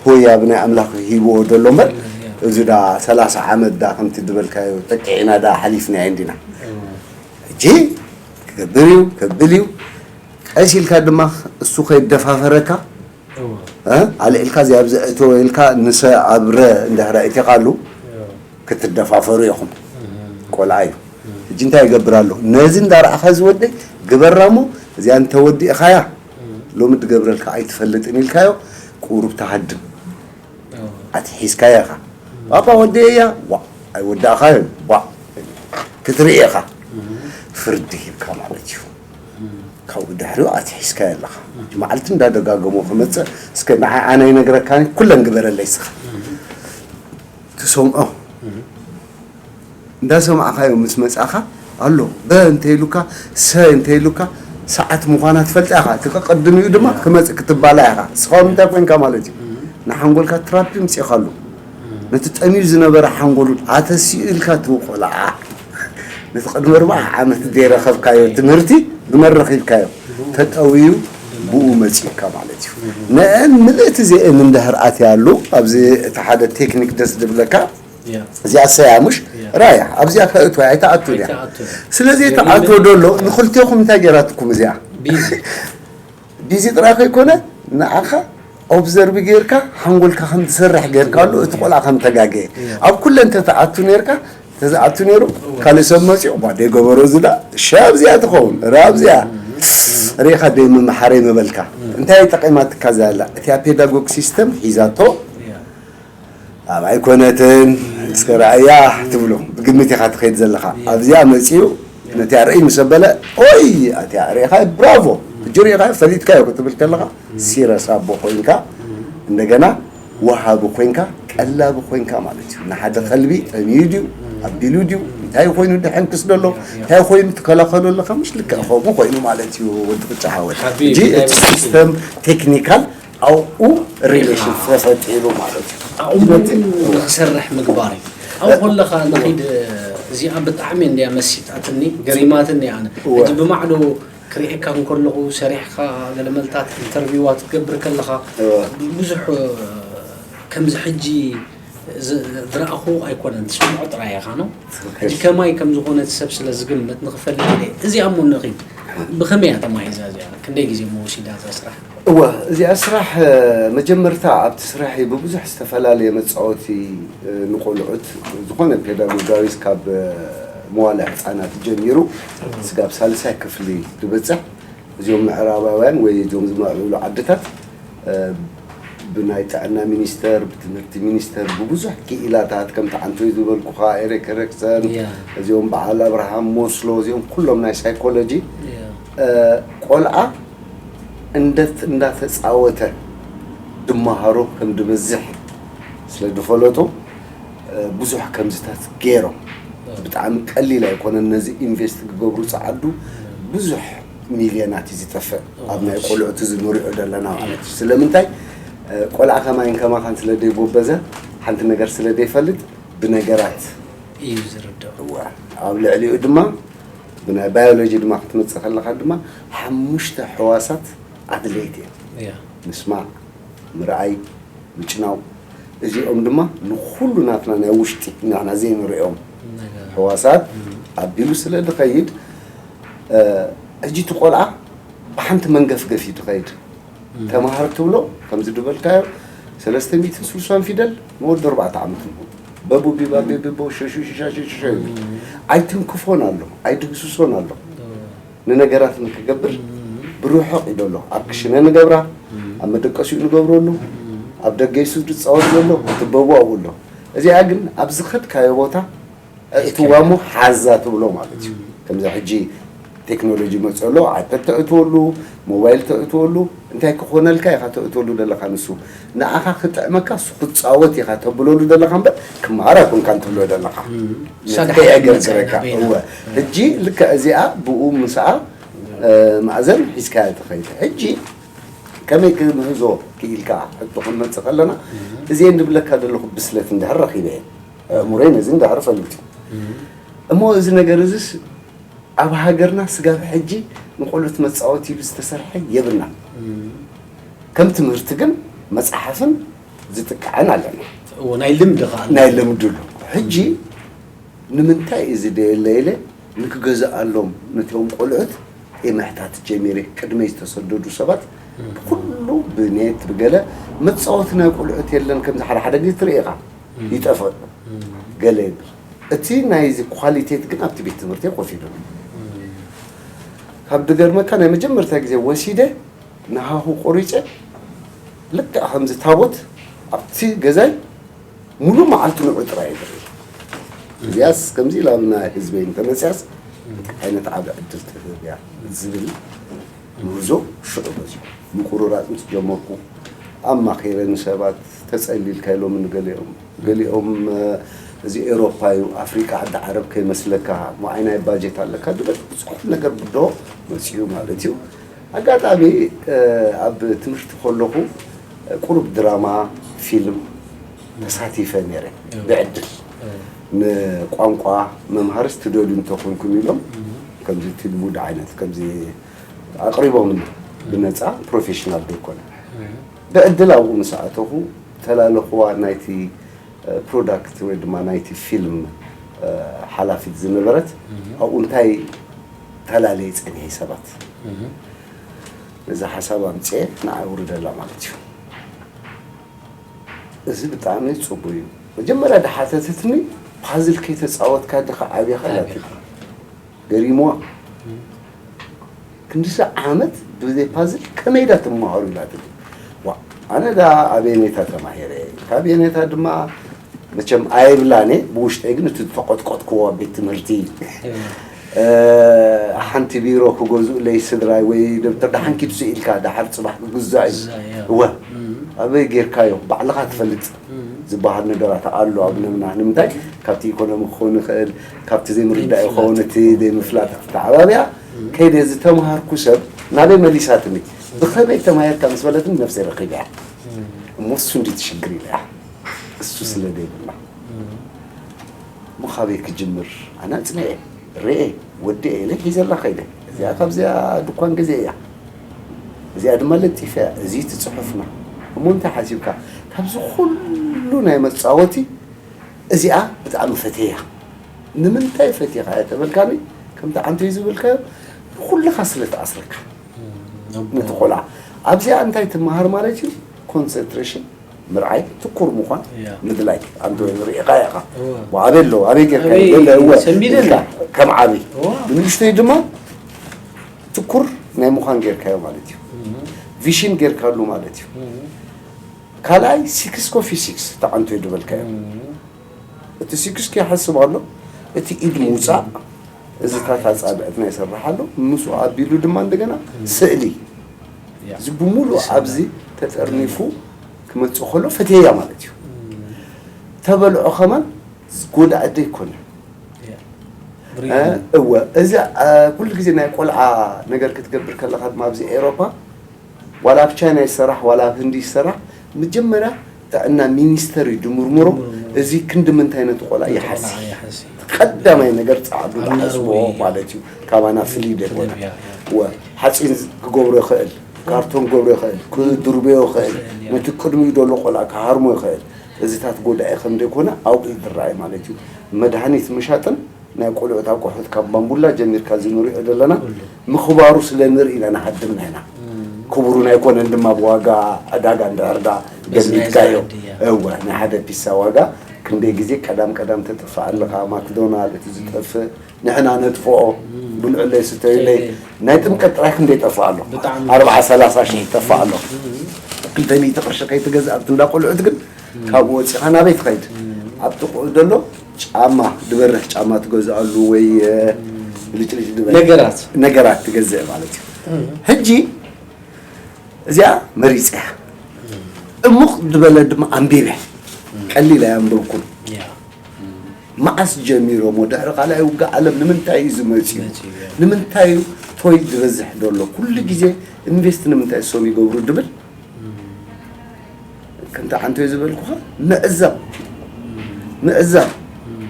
ሆያ ብናይ ኣምላኽ ሂብዎ ዘሎ እምበር እዚ ዳ ሰላሳ ዓመት ዳ ከምቲ ዝበልካዮ ጠቂዕና ዳ ሓሊፍናዮ እንዲና ሕጂ ክገብር እዩ ከብል እዩ ቀስ ኢልካ ድማ እሱ ከይደፋፈረካ እ? ኣልዒልካ እዚኣ ኣብዚ እቶ ኢልካ ንሰ ኣብረ እንድሕር ኣእቲኻሉ ክትደፋፈሩ ኢኹም። ቆልዓ እዩ። ሕጂ እንታይ ይገብር ኣሎ? ነዚ እንዳረኣኻ እዚ ወደይ ግበራ እሞ እዚኣ እንተወዲእኻያ ሎሚ ድገብረልካ ኣይትፈልጥን ኢልካዮ ቁሩብ ትሃድም። ኣትሒዝካዮ ኢኻ። ባባ ወደየያ ዋ ኣይወዳእኻዮን ዋ ክትርኢ ኢኻ። ፍርዲ ሂብካ ማለት እዩ። ካብኡ ድሕሪኡ ኣትሒዝካዮ ኣለኻ። መዓልቲ እንዳደጋገሞ ክመፅእ እስከ ንዓ ኣነ ይነግረካኒ ኩለን ግበረለይ እስኻ ትሰምዖ። እንዳሰማዕካዮ ምስ መጻኻ ኣሎ በ እንተ ኢሉካ ሰ እንተ ኢሉካ ሰዓት ምዃና ትፈልጣ ኢኻ። እቲ ቀቅድሚኡ ድማ ክመጽእ ክትባላ ኢኻ። እስኻ እንታይ ኮንካ ማለት እዩ? ንሓንጎልካ ትራፒ ምጽእኻሉ። ነቲ ጠምዩ ዝነበረ ሓንጎሉ ኣተሲኡ ኢልካ ትውቆልዓ ነቲ ቅድሚ ኣርባዓ ዓመት ዘይረኸብካዮ ትምህርቲ ብመን ረኺብካዮ? ተጠውዩ ብኡ መጺእካ ማለት እዩ። ነአን ምልእቲ እዚአን እንድሕር ኣትያሉ ኣብዚ እቲ ሓደ ቴክኒክ ደስ ዝብለካ እዚኣ ሰያ ሙሽ ራያ ኣብዚኣ ከእትዋ ኣይተኣቱን እያ። ስለዚ ተኣቶ ደሎ ንክልቴኹም እንታይ ገይራትኩም እዚኣ ቢዚ ጥራይ ከይኮነ ንዓኻ ኦብዘርቭ ጌርካ ሓንጎልካ ከም ዝሰርሕ ጌርካ ኣሎ እቲ ቆልዓ ከም ተጋገየ ኣብ ኩለን ተተኣቱ ኔርካ ተዝኣቱ ነይሩ ካልእ ሰብ መፂኡ ባ ደይ ገበሮ ዝዳ ሻ ኣብዚኣ ትኸውን ራ ኣብዚኣ ሪኢኻ ደይ ምምሓረይ ምበልካ እንታይ ጠቂማትካ ዘላ እቲያ ፔዳጎግ ሲስተም ሒዛቶ ኣብ ኣይኮነትን እስከ ረኣያ ትብሎ ብግምት ኢኻ ትኸይድ ዘለኻ ኣብዚኣ መፂኡ ነቲያ ርእይ ምስ ኣበለ ኦይ ኣቲያ ርእኻ ብራቮ ሕጂ ርእኻ ፈሊጥካዮ ክትብል ከለኻ ሲረስ ኣቦ ኮይንካ እንደገና ወሃቢ ኮይንካ ቀላቢ ኮይንካ ማለት እዩ ንሓደ ከልቢ ጠምዩ ድዩ ኣቢሉ ድዩ እንታይ ኮይኑ ድሕን ክስዶ ኣሎ እንታይ ኮይኑ ትከላኸሉ ኣለካ ምሽ ልክዕ ከምኡ ኮይኑ ማለት እዩ ወዲ ቅጫ ሓወይ ሕጂ እቲ ሲስተም ቴክኒካል ኣብኡ ሪሌሽን ተፈጢሩ ማለት እዩ ኣብኡ ንክሰርሕ ምግባር እዩ ኣብኡ ከለካ ንኪድ እዚኣ ብጣዕሚ እንድያ መሲጣትኒ ገሪማትኒ ኣነ ሕጂ ብማዕዶ ክርእየካ እንከለኹ ሰሪሕኻ ገለመልታት ኢንተርቪዋት ክትገብር ከለኻ ብዙሕ ከምዚ ሕጂ ዝረኣኹ ኣይኮነን ትስምዖ ጥራይ ኢኻ ነው ሕጂ ከማይ ከም ዝኾነ እቲ ሰብ ስለ ዝግምት ንኽፈልጥ ኢለ እዚኣ እሞ ንኺድ ብኸመይ እያ ተማሂዛ እዚኣ ክንደይ ግዜ እሞ ወሲዳ እዛ ስራሕ እወ እዚኣ ስራሕ መጀመርታ ኣብቲ ስራሕ ብብዙሕ ዝተፈላለየ መፃወቲ ንቆልዑት ዝኾነ ፔዳጎጋዊስ ካብ መዋለ ህፃናት ጀሚሩ ስጋብ ሳልሳይ ክፍሊ ዝበፅሕ እዚኦም ምዕራባውያን ወይ እዞም ዝማዕብሉ ዓድታት ብናይ ጥዕና ሚኒስተር ብትምህርቲ ሚኒስተር ብብዙሕ ክኢላታት ከምቲ ዓንቶይ ዝበልኩኻ ኤሪክ ኤሪክሰን እዚኦም በዓል ኣብርሃም ሞስሎ እዚኦም ኩሎም ናይ ሳይኮሎጂ ቆልዓ እንደት እንዳተፃወተ ድመሃሮ ከም ድበዝሕ ስለ ድፈለጡ ብዙሕ ከምዝታት ገይሮም ብጣዕሚ ቀሊል ኣይኮነን ነዚ ኢንቨስት ክገብሩ ፀዓዱ ብዙሕ ሚልዮናት እዩ ዝጠፍእ ኣብ ናይ ቆልዑት እዚ ንሪኦ ዘለና ማለት እዩ ስለምንታይ ቆልዓ ከማይን ከማኻን ስለ ደይጎበዘ ሓንቲ ነገር ስለ ደይፈልጥ ብነገራት እዩ ዝርድኦ ኣብ ልዕሊኡ ድማ ብናይ ባዮሎጂ ድማ ክትመፅእ ከለካ ድማ ሓሙሽተ ሕዋሳት ኣድለይቲ እዮም ምስማዕ ምርኣይ ምጭናው እዚኦም ድማ ንኩሉ ናትና ናይ ውሽጢ ንሕና ዘይንሪኦም ሕዋሳት ኣቢሉ ስለ ዝኸይድ ሕጂ እቲ ቆልዓ ብሓንቲ መንገፍገፍ እዩ ዝኸይድ ተምሃር ትብሎ ከምዚ ዝበልካዮ ሰለስተ ሚእትን ስልሳን ፊደል ንወዲ ኣርባዕተ ዓመት ንኹን በቡ ቢባ ቤቢ ቦ ሸሹ ሽሻ ሽሽሸ ይብል ኣይትንክፎን ኣሎ ኣይድህስሶን ኣሎ ንነገራት ንክገብር ብርሑቕ እዩ ዘሎ ኣብ ክሽነ ንገብራ ኣብ መደቀሲኡ ንገብረሉ ኣብ ደገይሱ ዝፃወት ዘሎ ትበቡ ኣብኡ ኣሎ እዚኣ ግን ኣብ ዝኸድካዮ ቦታ እቲ ዋሞ ሓዛ ትብሎ ማለት እዩ ከምዚ ሕጂ ቴክኖሎጂ መፅእ ኣሎ ኣይፐድ ተእትወሉ ሞባይል ተእትወሉ እንታይ ክኾነልካ ኢኻ ተእትወሉ ዘለካ ንሱ ንኣኻ ክጥዕመካ እሱ ክፃወት ኢኻ ተብለሉ ዘለካ እምበር ክመሃር ኣይኮንካን ትብሎ ዘለካ ንስኻ እያ ገርገረካ እወ ሕጂ ልክዕ እዚኣ ብኡ ምስኣ ማእዘን ሒዝካያ ትኸይድ ሕጂ ከመይ ክምህዞ ክኢልካ ሕቶ ክንመፅእ ከለና እዚኤን ዝብለካ ዘለኹ ብስለት እንድሕር ረኺበ እየ ኣእምሮይ ነዚ እንድሕር ፈሊጡ እሞ እዚ ነገር እዚስ ኣብ ሃገርና ስጋብ ሕጂ ንቆልዑት መፃወቲ ኢሉ ዝተሰርሐ የብልናን ከም ትምህርቲ ግን መፅሓፍን ዝጥቀዐን ኣለና ናይ ልምዲ ከዓ ናይ ልምዲ ኣሎ ሕጂ ንምንታይ እዚ ደየለ ኢለ ንክገዝኣሎም ነቲኦም ቆልዑት የምሕታት ጀሚረ ቅድመይ ዝተሰደዱ ሰባት ብኩሉ ብኔት ብገለ መጻወቲ ናይ ቆልዑት የለን። ከምዚ ሓደ ሓደ ግዜ ትርኢ ኢኻ፣ ይጠፍእ ገለ ይብል። እቲ ናይዚ ኳሊቴት ግን ኣብቲ ቤት ትምህርቲ ኮፍ ኢሉ። ካብ ድገርመካ፣ ናይ መጀመርታ ግዜ ወሲደ ንሃሁ ቆሪጸ፣ ልክዕ ከምዚ ታቦት ኣብቲ ገዛይ ሙሉ መዓልቲ ንዑ ጥራይ ይርኢ። እዚኣስ ከምዚ ኢላ ኣብና ህዝበይ እንተመፅያስ እንታይ ዓይነት ዓቢ ዕድል ትህብ እያ ዝብል ምህዞ ሽዑ በዚሑ። ምቁርራፅ ምስ ጀመርኩ፣ ኣማኺረ ንሰባት፣ ተፀሊልካ ኢሎም ንገሊኦም፣ ገሊኦም እዚ ኤውሮፓ እዩ፣ ኣፍሪቃ፣ ዓዲ ዓረብ ከይመስለካ፣ መዓይ ናይ ባጀት ኣለካ ዝበል ብዙሕ ነገር ብድሆ መፅዩ ማለት እዩ። ኣጋጣሚ ኣብ ትምህርቲ ከለኹ ቁሩብ ድራማ፣ ፊልም ተሳቲፈ ነይረ። ብዕድል ንቋንቋ መምሃርስ ትደልዩ እንተኾንኩም ኢሎም ከምዚ እቲ ልሙድ ዓይነት ከምዚ ኣቕሪቦምና፣ ብነፃ፣ ፕሮፌሽናል ዘይኮነ። ብዕድል ኣብኡ ምስ ኣተኹ፣ ተላለኽዋ ናይቲ ፕሮዳክት ወይ ድማ ናይቲ ፊልም ሓላፊት ዝነበረት ኣብኡ እንታይ ተላለየ ጸኒሐ ሰባት ነዚ ሓሳብ ኣምጽኤ ንዓ ውርደላ ማለት እዩ። እዚ ብጣዕሚ ጽቡቅ እዩ። መጀመርያ ድሓተትትኒ ፓዝል ከይተጻወትካ ድኻ ዓብኻ ኢላትኒ። ገሪምዋ። ክንድዚ ዓመት ብዘይ ፓዝል ከመይ ዳ ትመሃሩ ኢላትኒ። ዋ፣ ኣነ ዳ ኣበየኔታ ተማሂረ። ካብ የኔታ ድማ መቸም ኣይብላን እየ፣ ብውሽጠይ ግን እቲ ዝተቆጥቆጥክዎ ኣብ ቤት ትምህርቲ፣ እ፣ ሓንቲ ቢሮ ክገዝኡለይ ስድራይ ወይ ደብተር ደሓን ኪድ ስኢልካ ደሓር ጽባሕ ክግዛእ እዩ። ክግዛእ እዩ። እወ፣ እም። ኣበይ ጌርካዮ? ባዕልኻ ትፈልጥ እም። ዝበሃል ነገራት ኣሎ ኣብ ነብና። ንምንታይ? ካብቲ ኢኮኖሚ ክኸውን ይኽእል፣ ካብቲ ዘይምርዳእ ይኸውን፣ እቲ ዘይምፍላጥ ኣተዓባብያ እም። ከይደ ዝተምሃርኩ ሰብ ናበይ መሊሳትኒ? ብኸመይ ተማሂርካ ምስ በለትኒ ነብሰይ ረኺበያ። እም። እሞ እሱ እንዲ ትሽግር ኢለያ። እሱ ስለ ዘይብላ። እም። እሞ ካበይ ክጅምር? ኣነ ኣጽኒዐ፣ ርኤ፣ ወዲኤ ኢለ ሒዘላ ከይደ። እዚኣ ካብዚኣ ድኳን ገዚአ እያ። እዚኣ ድማ ለጢፈ እያ። እዚ እቲ ጽሑፍና። እሞ እንታይ ሓሲብካ? ካብዚ ኩሉ ናይ መጻወቲ እዚኣ ብጣዕሚ ፈትየያ። ንምንታይ ፈቲኻ እያ ተበልካኒ? ከምቲ ዓንተይ ዝበልካዮ፣ ኩልኻ ስለ ትኣስረካ። እም፣ ነቲ ቆልዓ። ኣብዚኣ እንታይ ትመሃር ማለት እዩ? ኮንሰንትሬሽን፣ ምርዓይ፣ ትኩር ምዃን፣ ያ። ምድላይ። ኣንተ ሪኢኻ ኢኻ። እወ። ኣበይ ኣለዉ? ኣበይ ጌርካ? ኣበይ የለ፣ እወ። ሰንቢደ ኢልካ፣ እንዳ? ከም ዓቢ። እወ። ብንእሽተይ ድማ ትኩር ናይ ምዃን ጌርካዮ ማለት እዩ። እም። ቪሽን ጌርካሉ ማለት እዩ። እም። ካልኣይ፣ ሲክስ ኮፊ ሲክስ፣ ተዓንቶ እዩ ዝበልካዮ። እም። እቲ ሲክስ ከይሓስብ ኣሎ፣ እቲ ኢድ ምውጻእ፣ እዚታት ኣጻብዕትና ይሰርሕ ኣሎ። ምስኡ ኣቢሉ ድማ እንደገና እም። ስእሊ። ያ። እዚ ብምሉእ ስእሊ። ኣብዚ ተጠርኒፉ ክመጽእ ከሎ ፈትየያ ማለት እዩ። እም። ተበልዖ ከማን ጎዳኢ ዘይኮነ። ያ። እ፣ እወ፣ እዚ፣ እ፣ ኩሉ ግዜ ናይ ቆልዓ ነገር ክትገብር ከለኻ ድማ ኣብዚ ኤውሮፓ፣ ዋላ ኣብ ቻይና ይሰራሕ፣ ዋላ ኣብ ህንዲ ይሰራሕ፣ መጀመርያ ጥዕና ሚኒስተር እዩ ድምርምሮ፣ ድምርምሮ። እዚ ክንዲ ምንታይ ነቲ ቆልዓ ነቲ ይሓስ። ቆልዓ ይሓስ። ቀዳማይ ነገር ጻዕዱ ኣብ ዝሓስቦ ነርዊ። ማለት እዩ። ካባና ፍልይ ደይኮነ። ፍልይ፣ ያ፣ ያ። እወ፣ ሓጺን ክገብሮ ይኽእል፣ ካርቶን ክገብሮ ይኽእል፣ ክድርብዮ ይኽእል፣ ይኽእል፣ ያ። ነቲ ቅድሚኡ ዘሎ ቆልዓ ክሃርሞ ይኽእል። እዚታት ጎዳኢ ከም ዘይኮነ ኣብኡ እዩ ዝረኣይ ማለት እዩ። መድሃኒት ምሻጥን ናይ ቆልዑት ኣቑሑት ካብ ባምቡላ ጀሚርካ እዚ ንሪኦ ዘለና ኩሉ። ምኽባሩ ስለ ንርኢ ኢና ንሃድም ኢና። እም። ክቡር ኣይኮነን ድማ ብዋጋ ዕዳጋ እንድሕር ዳ በዚ ናይ ገሚትካዮ። ዛዕዲ እያ። እወ፣ ናይ ሓደ ፒሳ ዋጋ ክንደይ ግዜ ቀዳም ቀዳም ተጥፍእ ኣለኻ፣ ማክዶናል እቲ ዝጠፍእ ንሕና ነጥፍኦ፣ እም። ብልዑለይ ስተዩለይ፣ ስተዩለይ። ናይ ጥምቀት ጥራይ ክንደይ ጠፍእ ኣሎ? ብጣዕሚ። ኣርብዓ ሰላሳ ሽሕ ይጠፍእ ኣሎ። እም። ክልተ ሚእቲ ቅርሺ ከይትገዝእ ኣብቲ እንዳ ቆልዑት ግን ካብኡ ወፂኻ ናበይ ትኸይድ? እም። ኣብ ጥቕኡ ዘሎ ጫማ፣ ዝበርህ ጫማ ትገዝኣሉ ወይ፣ እ፣ እም። ብልጭልጭ ዝበለ ነገራት። ነገራት ትገዝእ ማለት እዩ። እም። ሕጂ እዚኣ መሪጸ እያ። እም። እሙቕ ዝበለ ድማ ኣንቢበ። እም። ቀሊል ኣየንበብኩን። ያ። መዓስ ጀሚሮሞ? ድሕሪ ካልኣይ ውግእ ዓለም ንምንታይ እዩ ዝመፅዩ? መፅዩ፣ ያ። ንምንታይ እዩ ቶይ ዝበዝሕ ዘሎ? ኩሉ ግዜ ኢንቨስት ንምንታይ እሶም ይገብሩ ድብል? እም። ከምቲ ዓንቶይ ዝበልኩኻ ምዕዛብ። እም። ምዕዛብ። እም።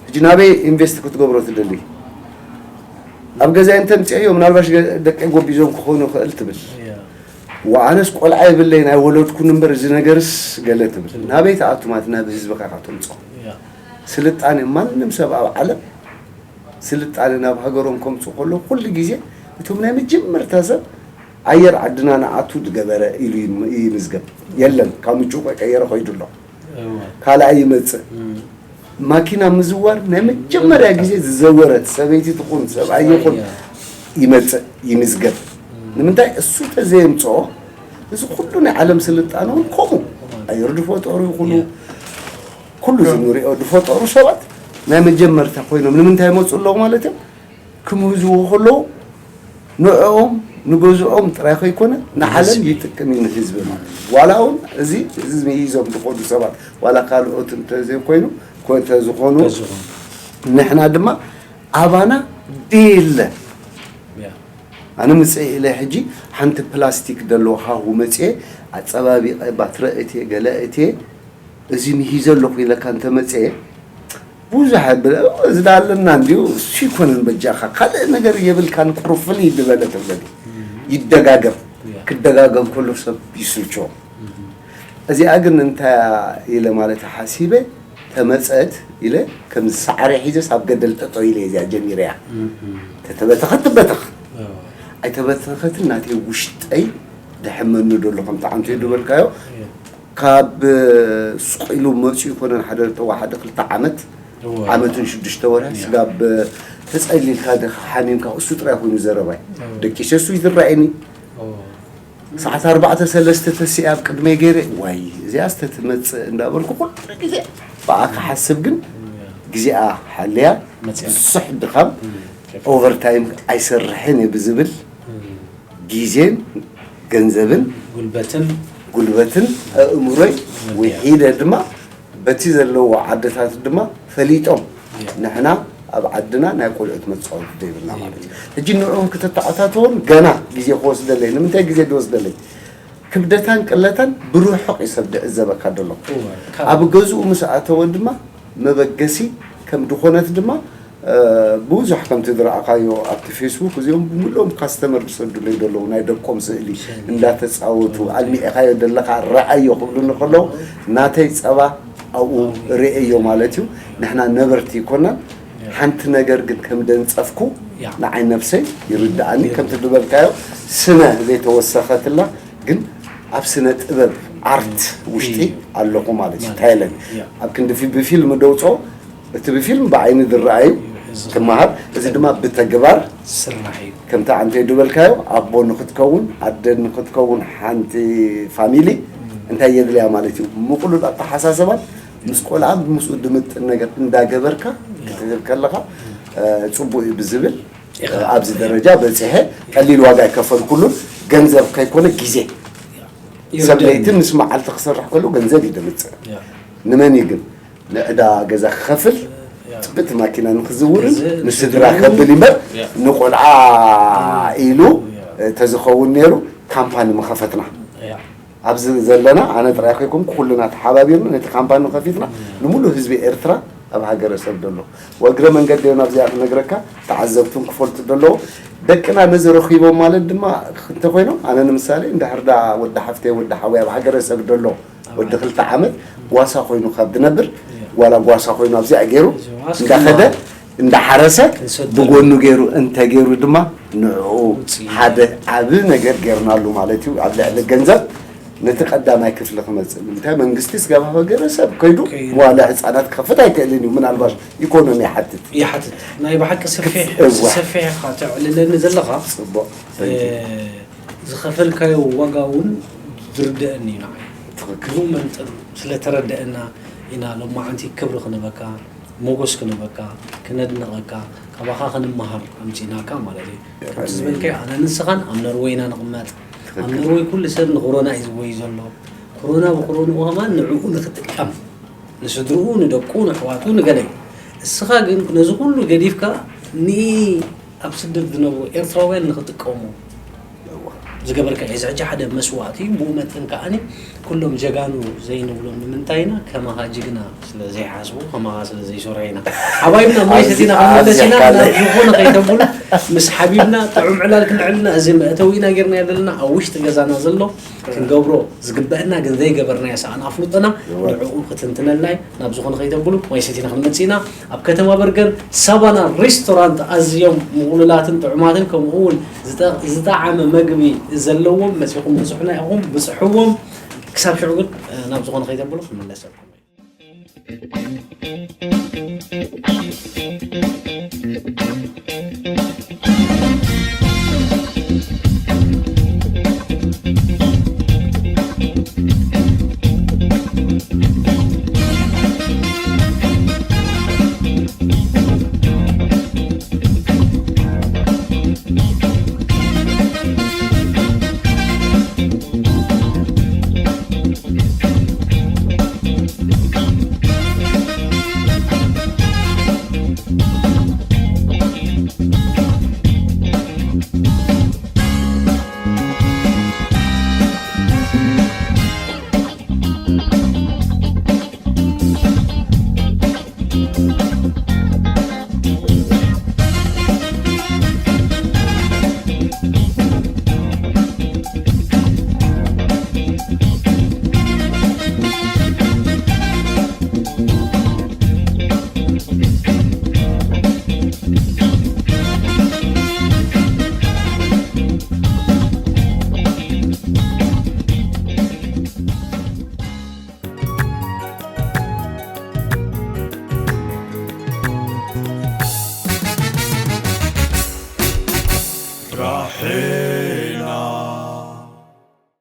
ሕጂ ናበይ ኢንቨስት ክትገብሮ ትደሊ? ኣብ ገዛይ እንተምፅአዮ ምናልባሽ ገ-፣ ደቀይ ጎቢዞም ክኾኑ ይኽእል ትብል። ያ። ወኣነስ ቆልዓ የብለይን ኣይወለድኩን እምበር እዚ ነገርስ ገለ ትብል። ትብል። ናበይ ትኣቱ ማለት ናብ ህዝብኻ ኢኻ ተምፅኦ። ያ። ስልጣነ ማንም ሰብ ኣብ ዓለም ስልጣነ ናብ ሃገሮም ከምፅኡ ከለዉ ኩሉ ግዜ እቶም ናይ መጀመርታ ሰብ ኣየር ዓድና ንኣቱ ዝገበረ ኢሉ ይም- ይምዝገብ። የለን፣ ካብ ምንጭቆ ቀየረ ኮይዱ ኣሎ። ካልኣይ ይመጽእ። ማኪና ምዝዋር ናይ መጀመርያ ግዜ ዝዘወረት ሰበይቲ ትኹን ሰብኣይ ይኹን ይመጽእ፣ ይምዝገብ። ንምንታይ እሱ ተዘየምጽኦ፣ እዚ ኩሉ ናይ ዓለም ስልጣነ እውን ከምኡ። ኣየር ዝፈጠሩ ይኹኑ ኩሉ እዚ ንሪኦ ዝፈጠሩ ሰባት ናይ መጀመርታ ኮይኖም ንምንታይ ይመፁ ኣለዉ ማለት እዮም? ክምህዝዎ ከለዉ ንዕኦም ንገዝኦም ጥራይ ከይኮነ ንዓለም ይጥቅም እዩ ንህዝቢ ማለት እዩ። ዋላ እውን እዚ እዚ ምሂዞም ዝኮኑ ሰባት ዋላ ካልኦት እንተዘይኮይኑ ኮ- እንተዝኾኑ ንሕና ድማ ኣባና ደየለ ኣነ ምፅእ ኢለ ሕጂ ሓንቲ ፕላስቲክ ዘለዎ ሃሁ መፅኤ ኣፀባቢቐ ባትረ እትየ ገለ እትየ እዚ ምሂዘ ኣለኹ ኢለካ እንተመፅኤ ብዙሕ ብ- እዚ ዳ ኣለና እንዲሁ እሱ ይኮነን በጃኻ ካልእ ነገር የብልካን ቅሩፍል ይድበለ ተብለኒ ይደጋገም ክደጋገም ከሎ ሰብ ይስልችዎ እዚኣ ግን እንታይ ኢለ ማለት ሓሲበ ተመፀት ኢለ ከም ሳዕሪ ሒዘስ ኣብ ገደል ጠጠው ኢለ እዚኣ ጀሚረያ ተተበተኸት ትበተኽ ኣይተበተኸትን ናተይ ውሽጠይ ደሕመኒ ደሎ ከምቲ ዓንተ ዝበልካዮ ካብ ስቕ ኢሉ መፂኡ ይኮነን ሓደ ተዋሓደ ክልተ ዓመት ዓመትን ሽዱሽተ ወርሒ ስጋብ ተፀሊልካ ድኻ ሓሚምካ እሱ ጥራይ ኮይኑ ዘረባይ ደቂሰ እሱ ይዝረኣየኒ ሰዓት ኣርባዕተ ሰለስተ ተሲኣ ኣብ ቅድመይ ገይረ ዋይ እዚኣ ዝተትመፅእ እንዳበልኩ ኩሉ ግዜ ብኣ ክሓስብ ግን ግዜኣ ሓልያ ብዙሕ ድኻም ኦቨርታይም ኣይሰርሕን እየ ብዝብል ግዜን ገንዘብን ጉልበትን ጉልበትን ኣእምሮይ ውሒደ ድማ በቲ ዘለዎ ዓድታት ድማ ፈሊጦም ንሕና ኣብ ዓድና ናይ ቆልዑት መፃወቲ ዘይብልና ማለት እዩ ሕጂ ንዕኦም ክተተኣታተዎም ገና ግዜ ክወስደለይ ንምንታይ ግዜ ዝወስደለይ ክብደታን ቅለታን ብርሑቕ እዩ ሰብ ዝዕዘበካ ዘሎ ኣብ ገዝኡ ምስ ኣተወ ድማ መበገሲ ከም ድኾነት ድማ ብዙሕ ከምቲ ዝረኣኻዮ ኣብቲ ፌስቡክ እዚኦም ብምልኦም ካስተመር ዝሰዱለይ ዘለዉ ናይ ደቆም ስእሊ እንዳተፃወቱ ኣልሚዕኻዮ ዘለኻ ረኣዮ ክብሉኒ ከለዉ ናተይ ፀባ ኣብኡ ርእየዮ ማለት እዩ ንሕና ነበርቲ ይኮናን ሓንቲ ነገር ግን ከም ደንፀፍኩ ንዓይ ነብሰይ ይርድኣኒ ከምቲ ዝበልካዮ ስነ ዘይተወሰኸትላ ግን ኣብ ስነ ጥበብ ኣርት ውሽጢ ኣለኹ ማለት እዩ ታይለንድ ኣብ ክንዲ ብፊልም ደውፅኦ እቲ ብፊልም ብዓይኒ ዝረኣዩ ክመሃር እዚ ድማ ብተግባር ስራሕ እዩ ከምቲ ዓንተ ዝበልካዮ ኣቦ ንክትከውን ኣደ ንክትከውን ሓንቲ ፋሚሊ እንታይ የድልያ ማለት እዩ ምቁሉል ኣተሓሳሰባን ምስ ቆልዓ ምስኡ ድምጥን ነገር እንዳገበርካ ክትህብ ከለካ ፅቡቅ እዩ ብዝብል ኣብዚ ደረጃ በፂሐ ቀሊል ዋጋ ኣይከፈልኩሉን ገንዘብ ከይኮነ ግዜ ሰብ ለይቲ ምስ መዓልቲ ክሰርሕ ከሎ ገንዘብ እዩ ድምፅእ ንመን እዩ ግን ንዕዳ ገዛ ክኸፍል ፅብቲ ማኪና ንክዝውርን ንስድራ ከብል ይምበር ንቆልዓ ኢሉ ተዝኸውን ነይሩ ካምፓኒ ምኸፈትና ኣብዚ ዘለና ኣነ ጥራይ ከይኮንኩ ኩልና ተሓባቢርና ነቲ ካምፓኒ ከፊትና ንምሉእ ህዝቢ ኤርትራ ኣብ ሃገረሰብ ዘሎ ወእግረ መንገዲ ውን ኣብዚኣ ክነግረካ ተዓዘብቱን ክፈልጡ ዘለዎ ደቅና ነዚ ረኺቦም ማለት ድማ እንተኮይኖም ኣነ ንምሳሌ እንድሕር ዳ ወዲ ሓፍተይ ወዲ ሓወይ ኣብ ሃገረሰብ ዘሎ ወዲ ክልተ ዓመት ጓሳ ኮይኑ ካብ ዝነብር ዋላ ጓሳ ኮይኑ ኣብዚኣ ገይሩ እንዳኸደ እንዳሓረሰ ብጎኑ ገይሩ እንተገይሩ ድማ ንዕኡ ሓደ ዓብ ነገር ገይርናሉ ማለት እዩ ኣብ ልዕሊ ገንዘብ ነቲ ቀዳማይ ክፍሊ ክመፅእ ንምንታይ መንግስቲ ስጋብ ሃገረሰብ ከይዱ መዋለ ህፃናት ክኸፍት ኣይክእልን እዩ ምናልባሽ ኢኮኖሚ ይሓትት ይሓትት ናይ ብሓቂ ሰፊሕ ሰፊሕ ኢኻ ተዕልለኒ ዘለኻ ፅቡቅ ዝኸፈልካዮ ዋጋ እውን ዝርደአኒ እዩ ንዓይ ትኽክል ብኡ መንጥር ስለተረደአና ኢና ሎማዓንቲ ክብሪ ክንበካ ሞጎስ ክንበካ ክነድንቐካ ካባኻ ክንመሃር ኣምፂእናካ ማለት እዩ ከምቲ ዝበልካዮ ኣነ ንስኻን ኣብ ነርወይ ኢና ንቕመጥ ኣብ ነርወይ ኩሉ ሰብ ንኮሮና እዩ ዝወይ ዘሎ ኮሮና ብኮሮንኡ ከማን ንዕኡ ንክጥቀም ንስድርኡ ንደቁ ንሕዋቱ ንገለ እዩ እስኻ ግን ነዚ ኩሉ ገዲፍካ ን ኣብ ስደት ዝነብሩ ኤርትራውያን ንክጥቀሙ ዝገበርካ እዩ። እዚ ሕጂ ሓደ መስዋእቲ እዩ። ብኡ መጠን ከኣኒ ኩሎም ጀጋኑ ዘይንብሎም ንምንታይ ኢና? ከማኻ ጅግና ስለ ዘይሓስቡ፣ ከማኻ ስለ ዘይሰርሑ ኢና። ሓባይብና ማይ ሰቲና ክንመለስ ኢና። ናብ ዝኾነ ከይተብሉ ምስ ሓቢብና ጥዑም ዕላል ክነዕልና እዚ መእተዊ ኢና ጌርናዮ ዘለና ኣብ ውሽጢ ገዛና ዘሎ ክንገብሮ ዝግበአና ግን ዘይገበርናዮ ሰኣን ኣፍልጦና ንዕኡ ክትንትነልና እዩ። ናብ ዝኾነ ከይተብሉ ማይ ሰቲና ክንመጽእ ኢና። ኣብ ከተማ በርገን ሳባና ሬስቶራንት ኣዝዮም ምቑሉላትን ጥዑማትን ከምኡ እውን ዝጠ- ዝጠዓመ መግቢ ዘለዎም መጺኹም ብጽሑና ኢኹም፣ ብጽሕዎም። ክሳብ ሽዑ ግን ናብ ዝኾነ ከይተብሉ ክምለሰልኩም።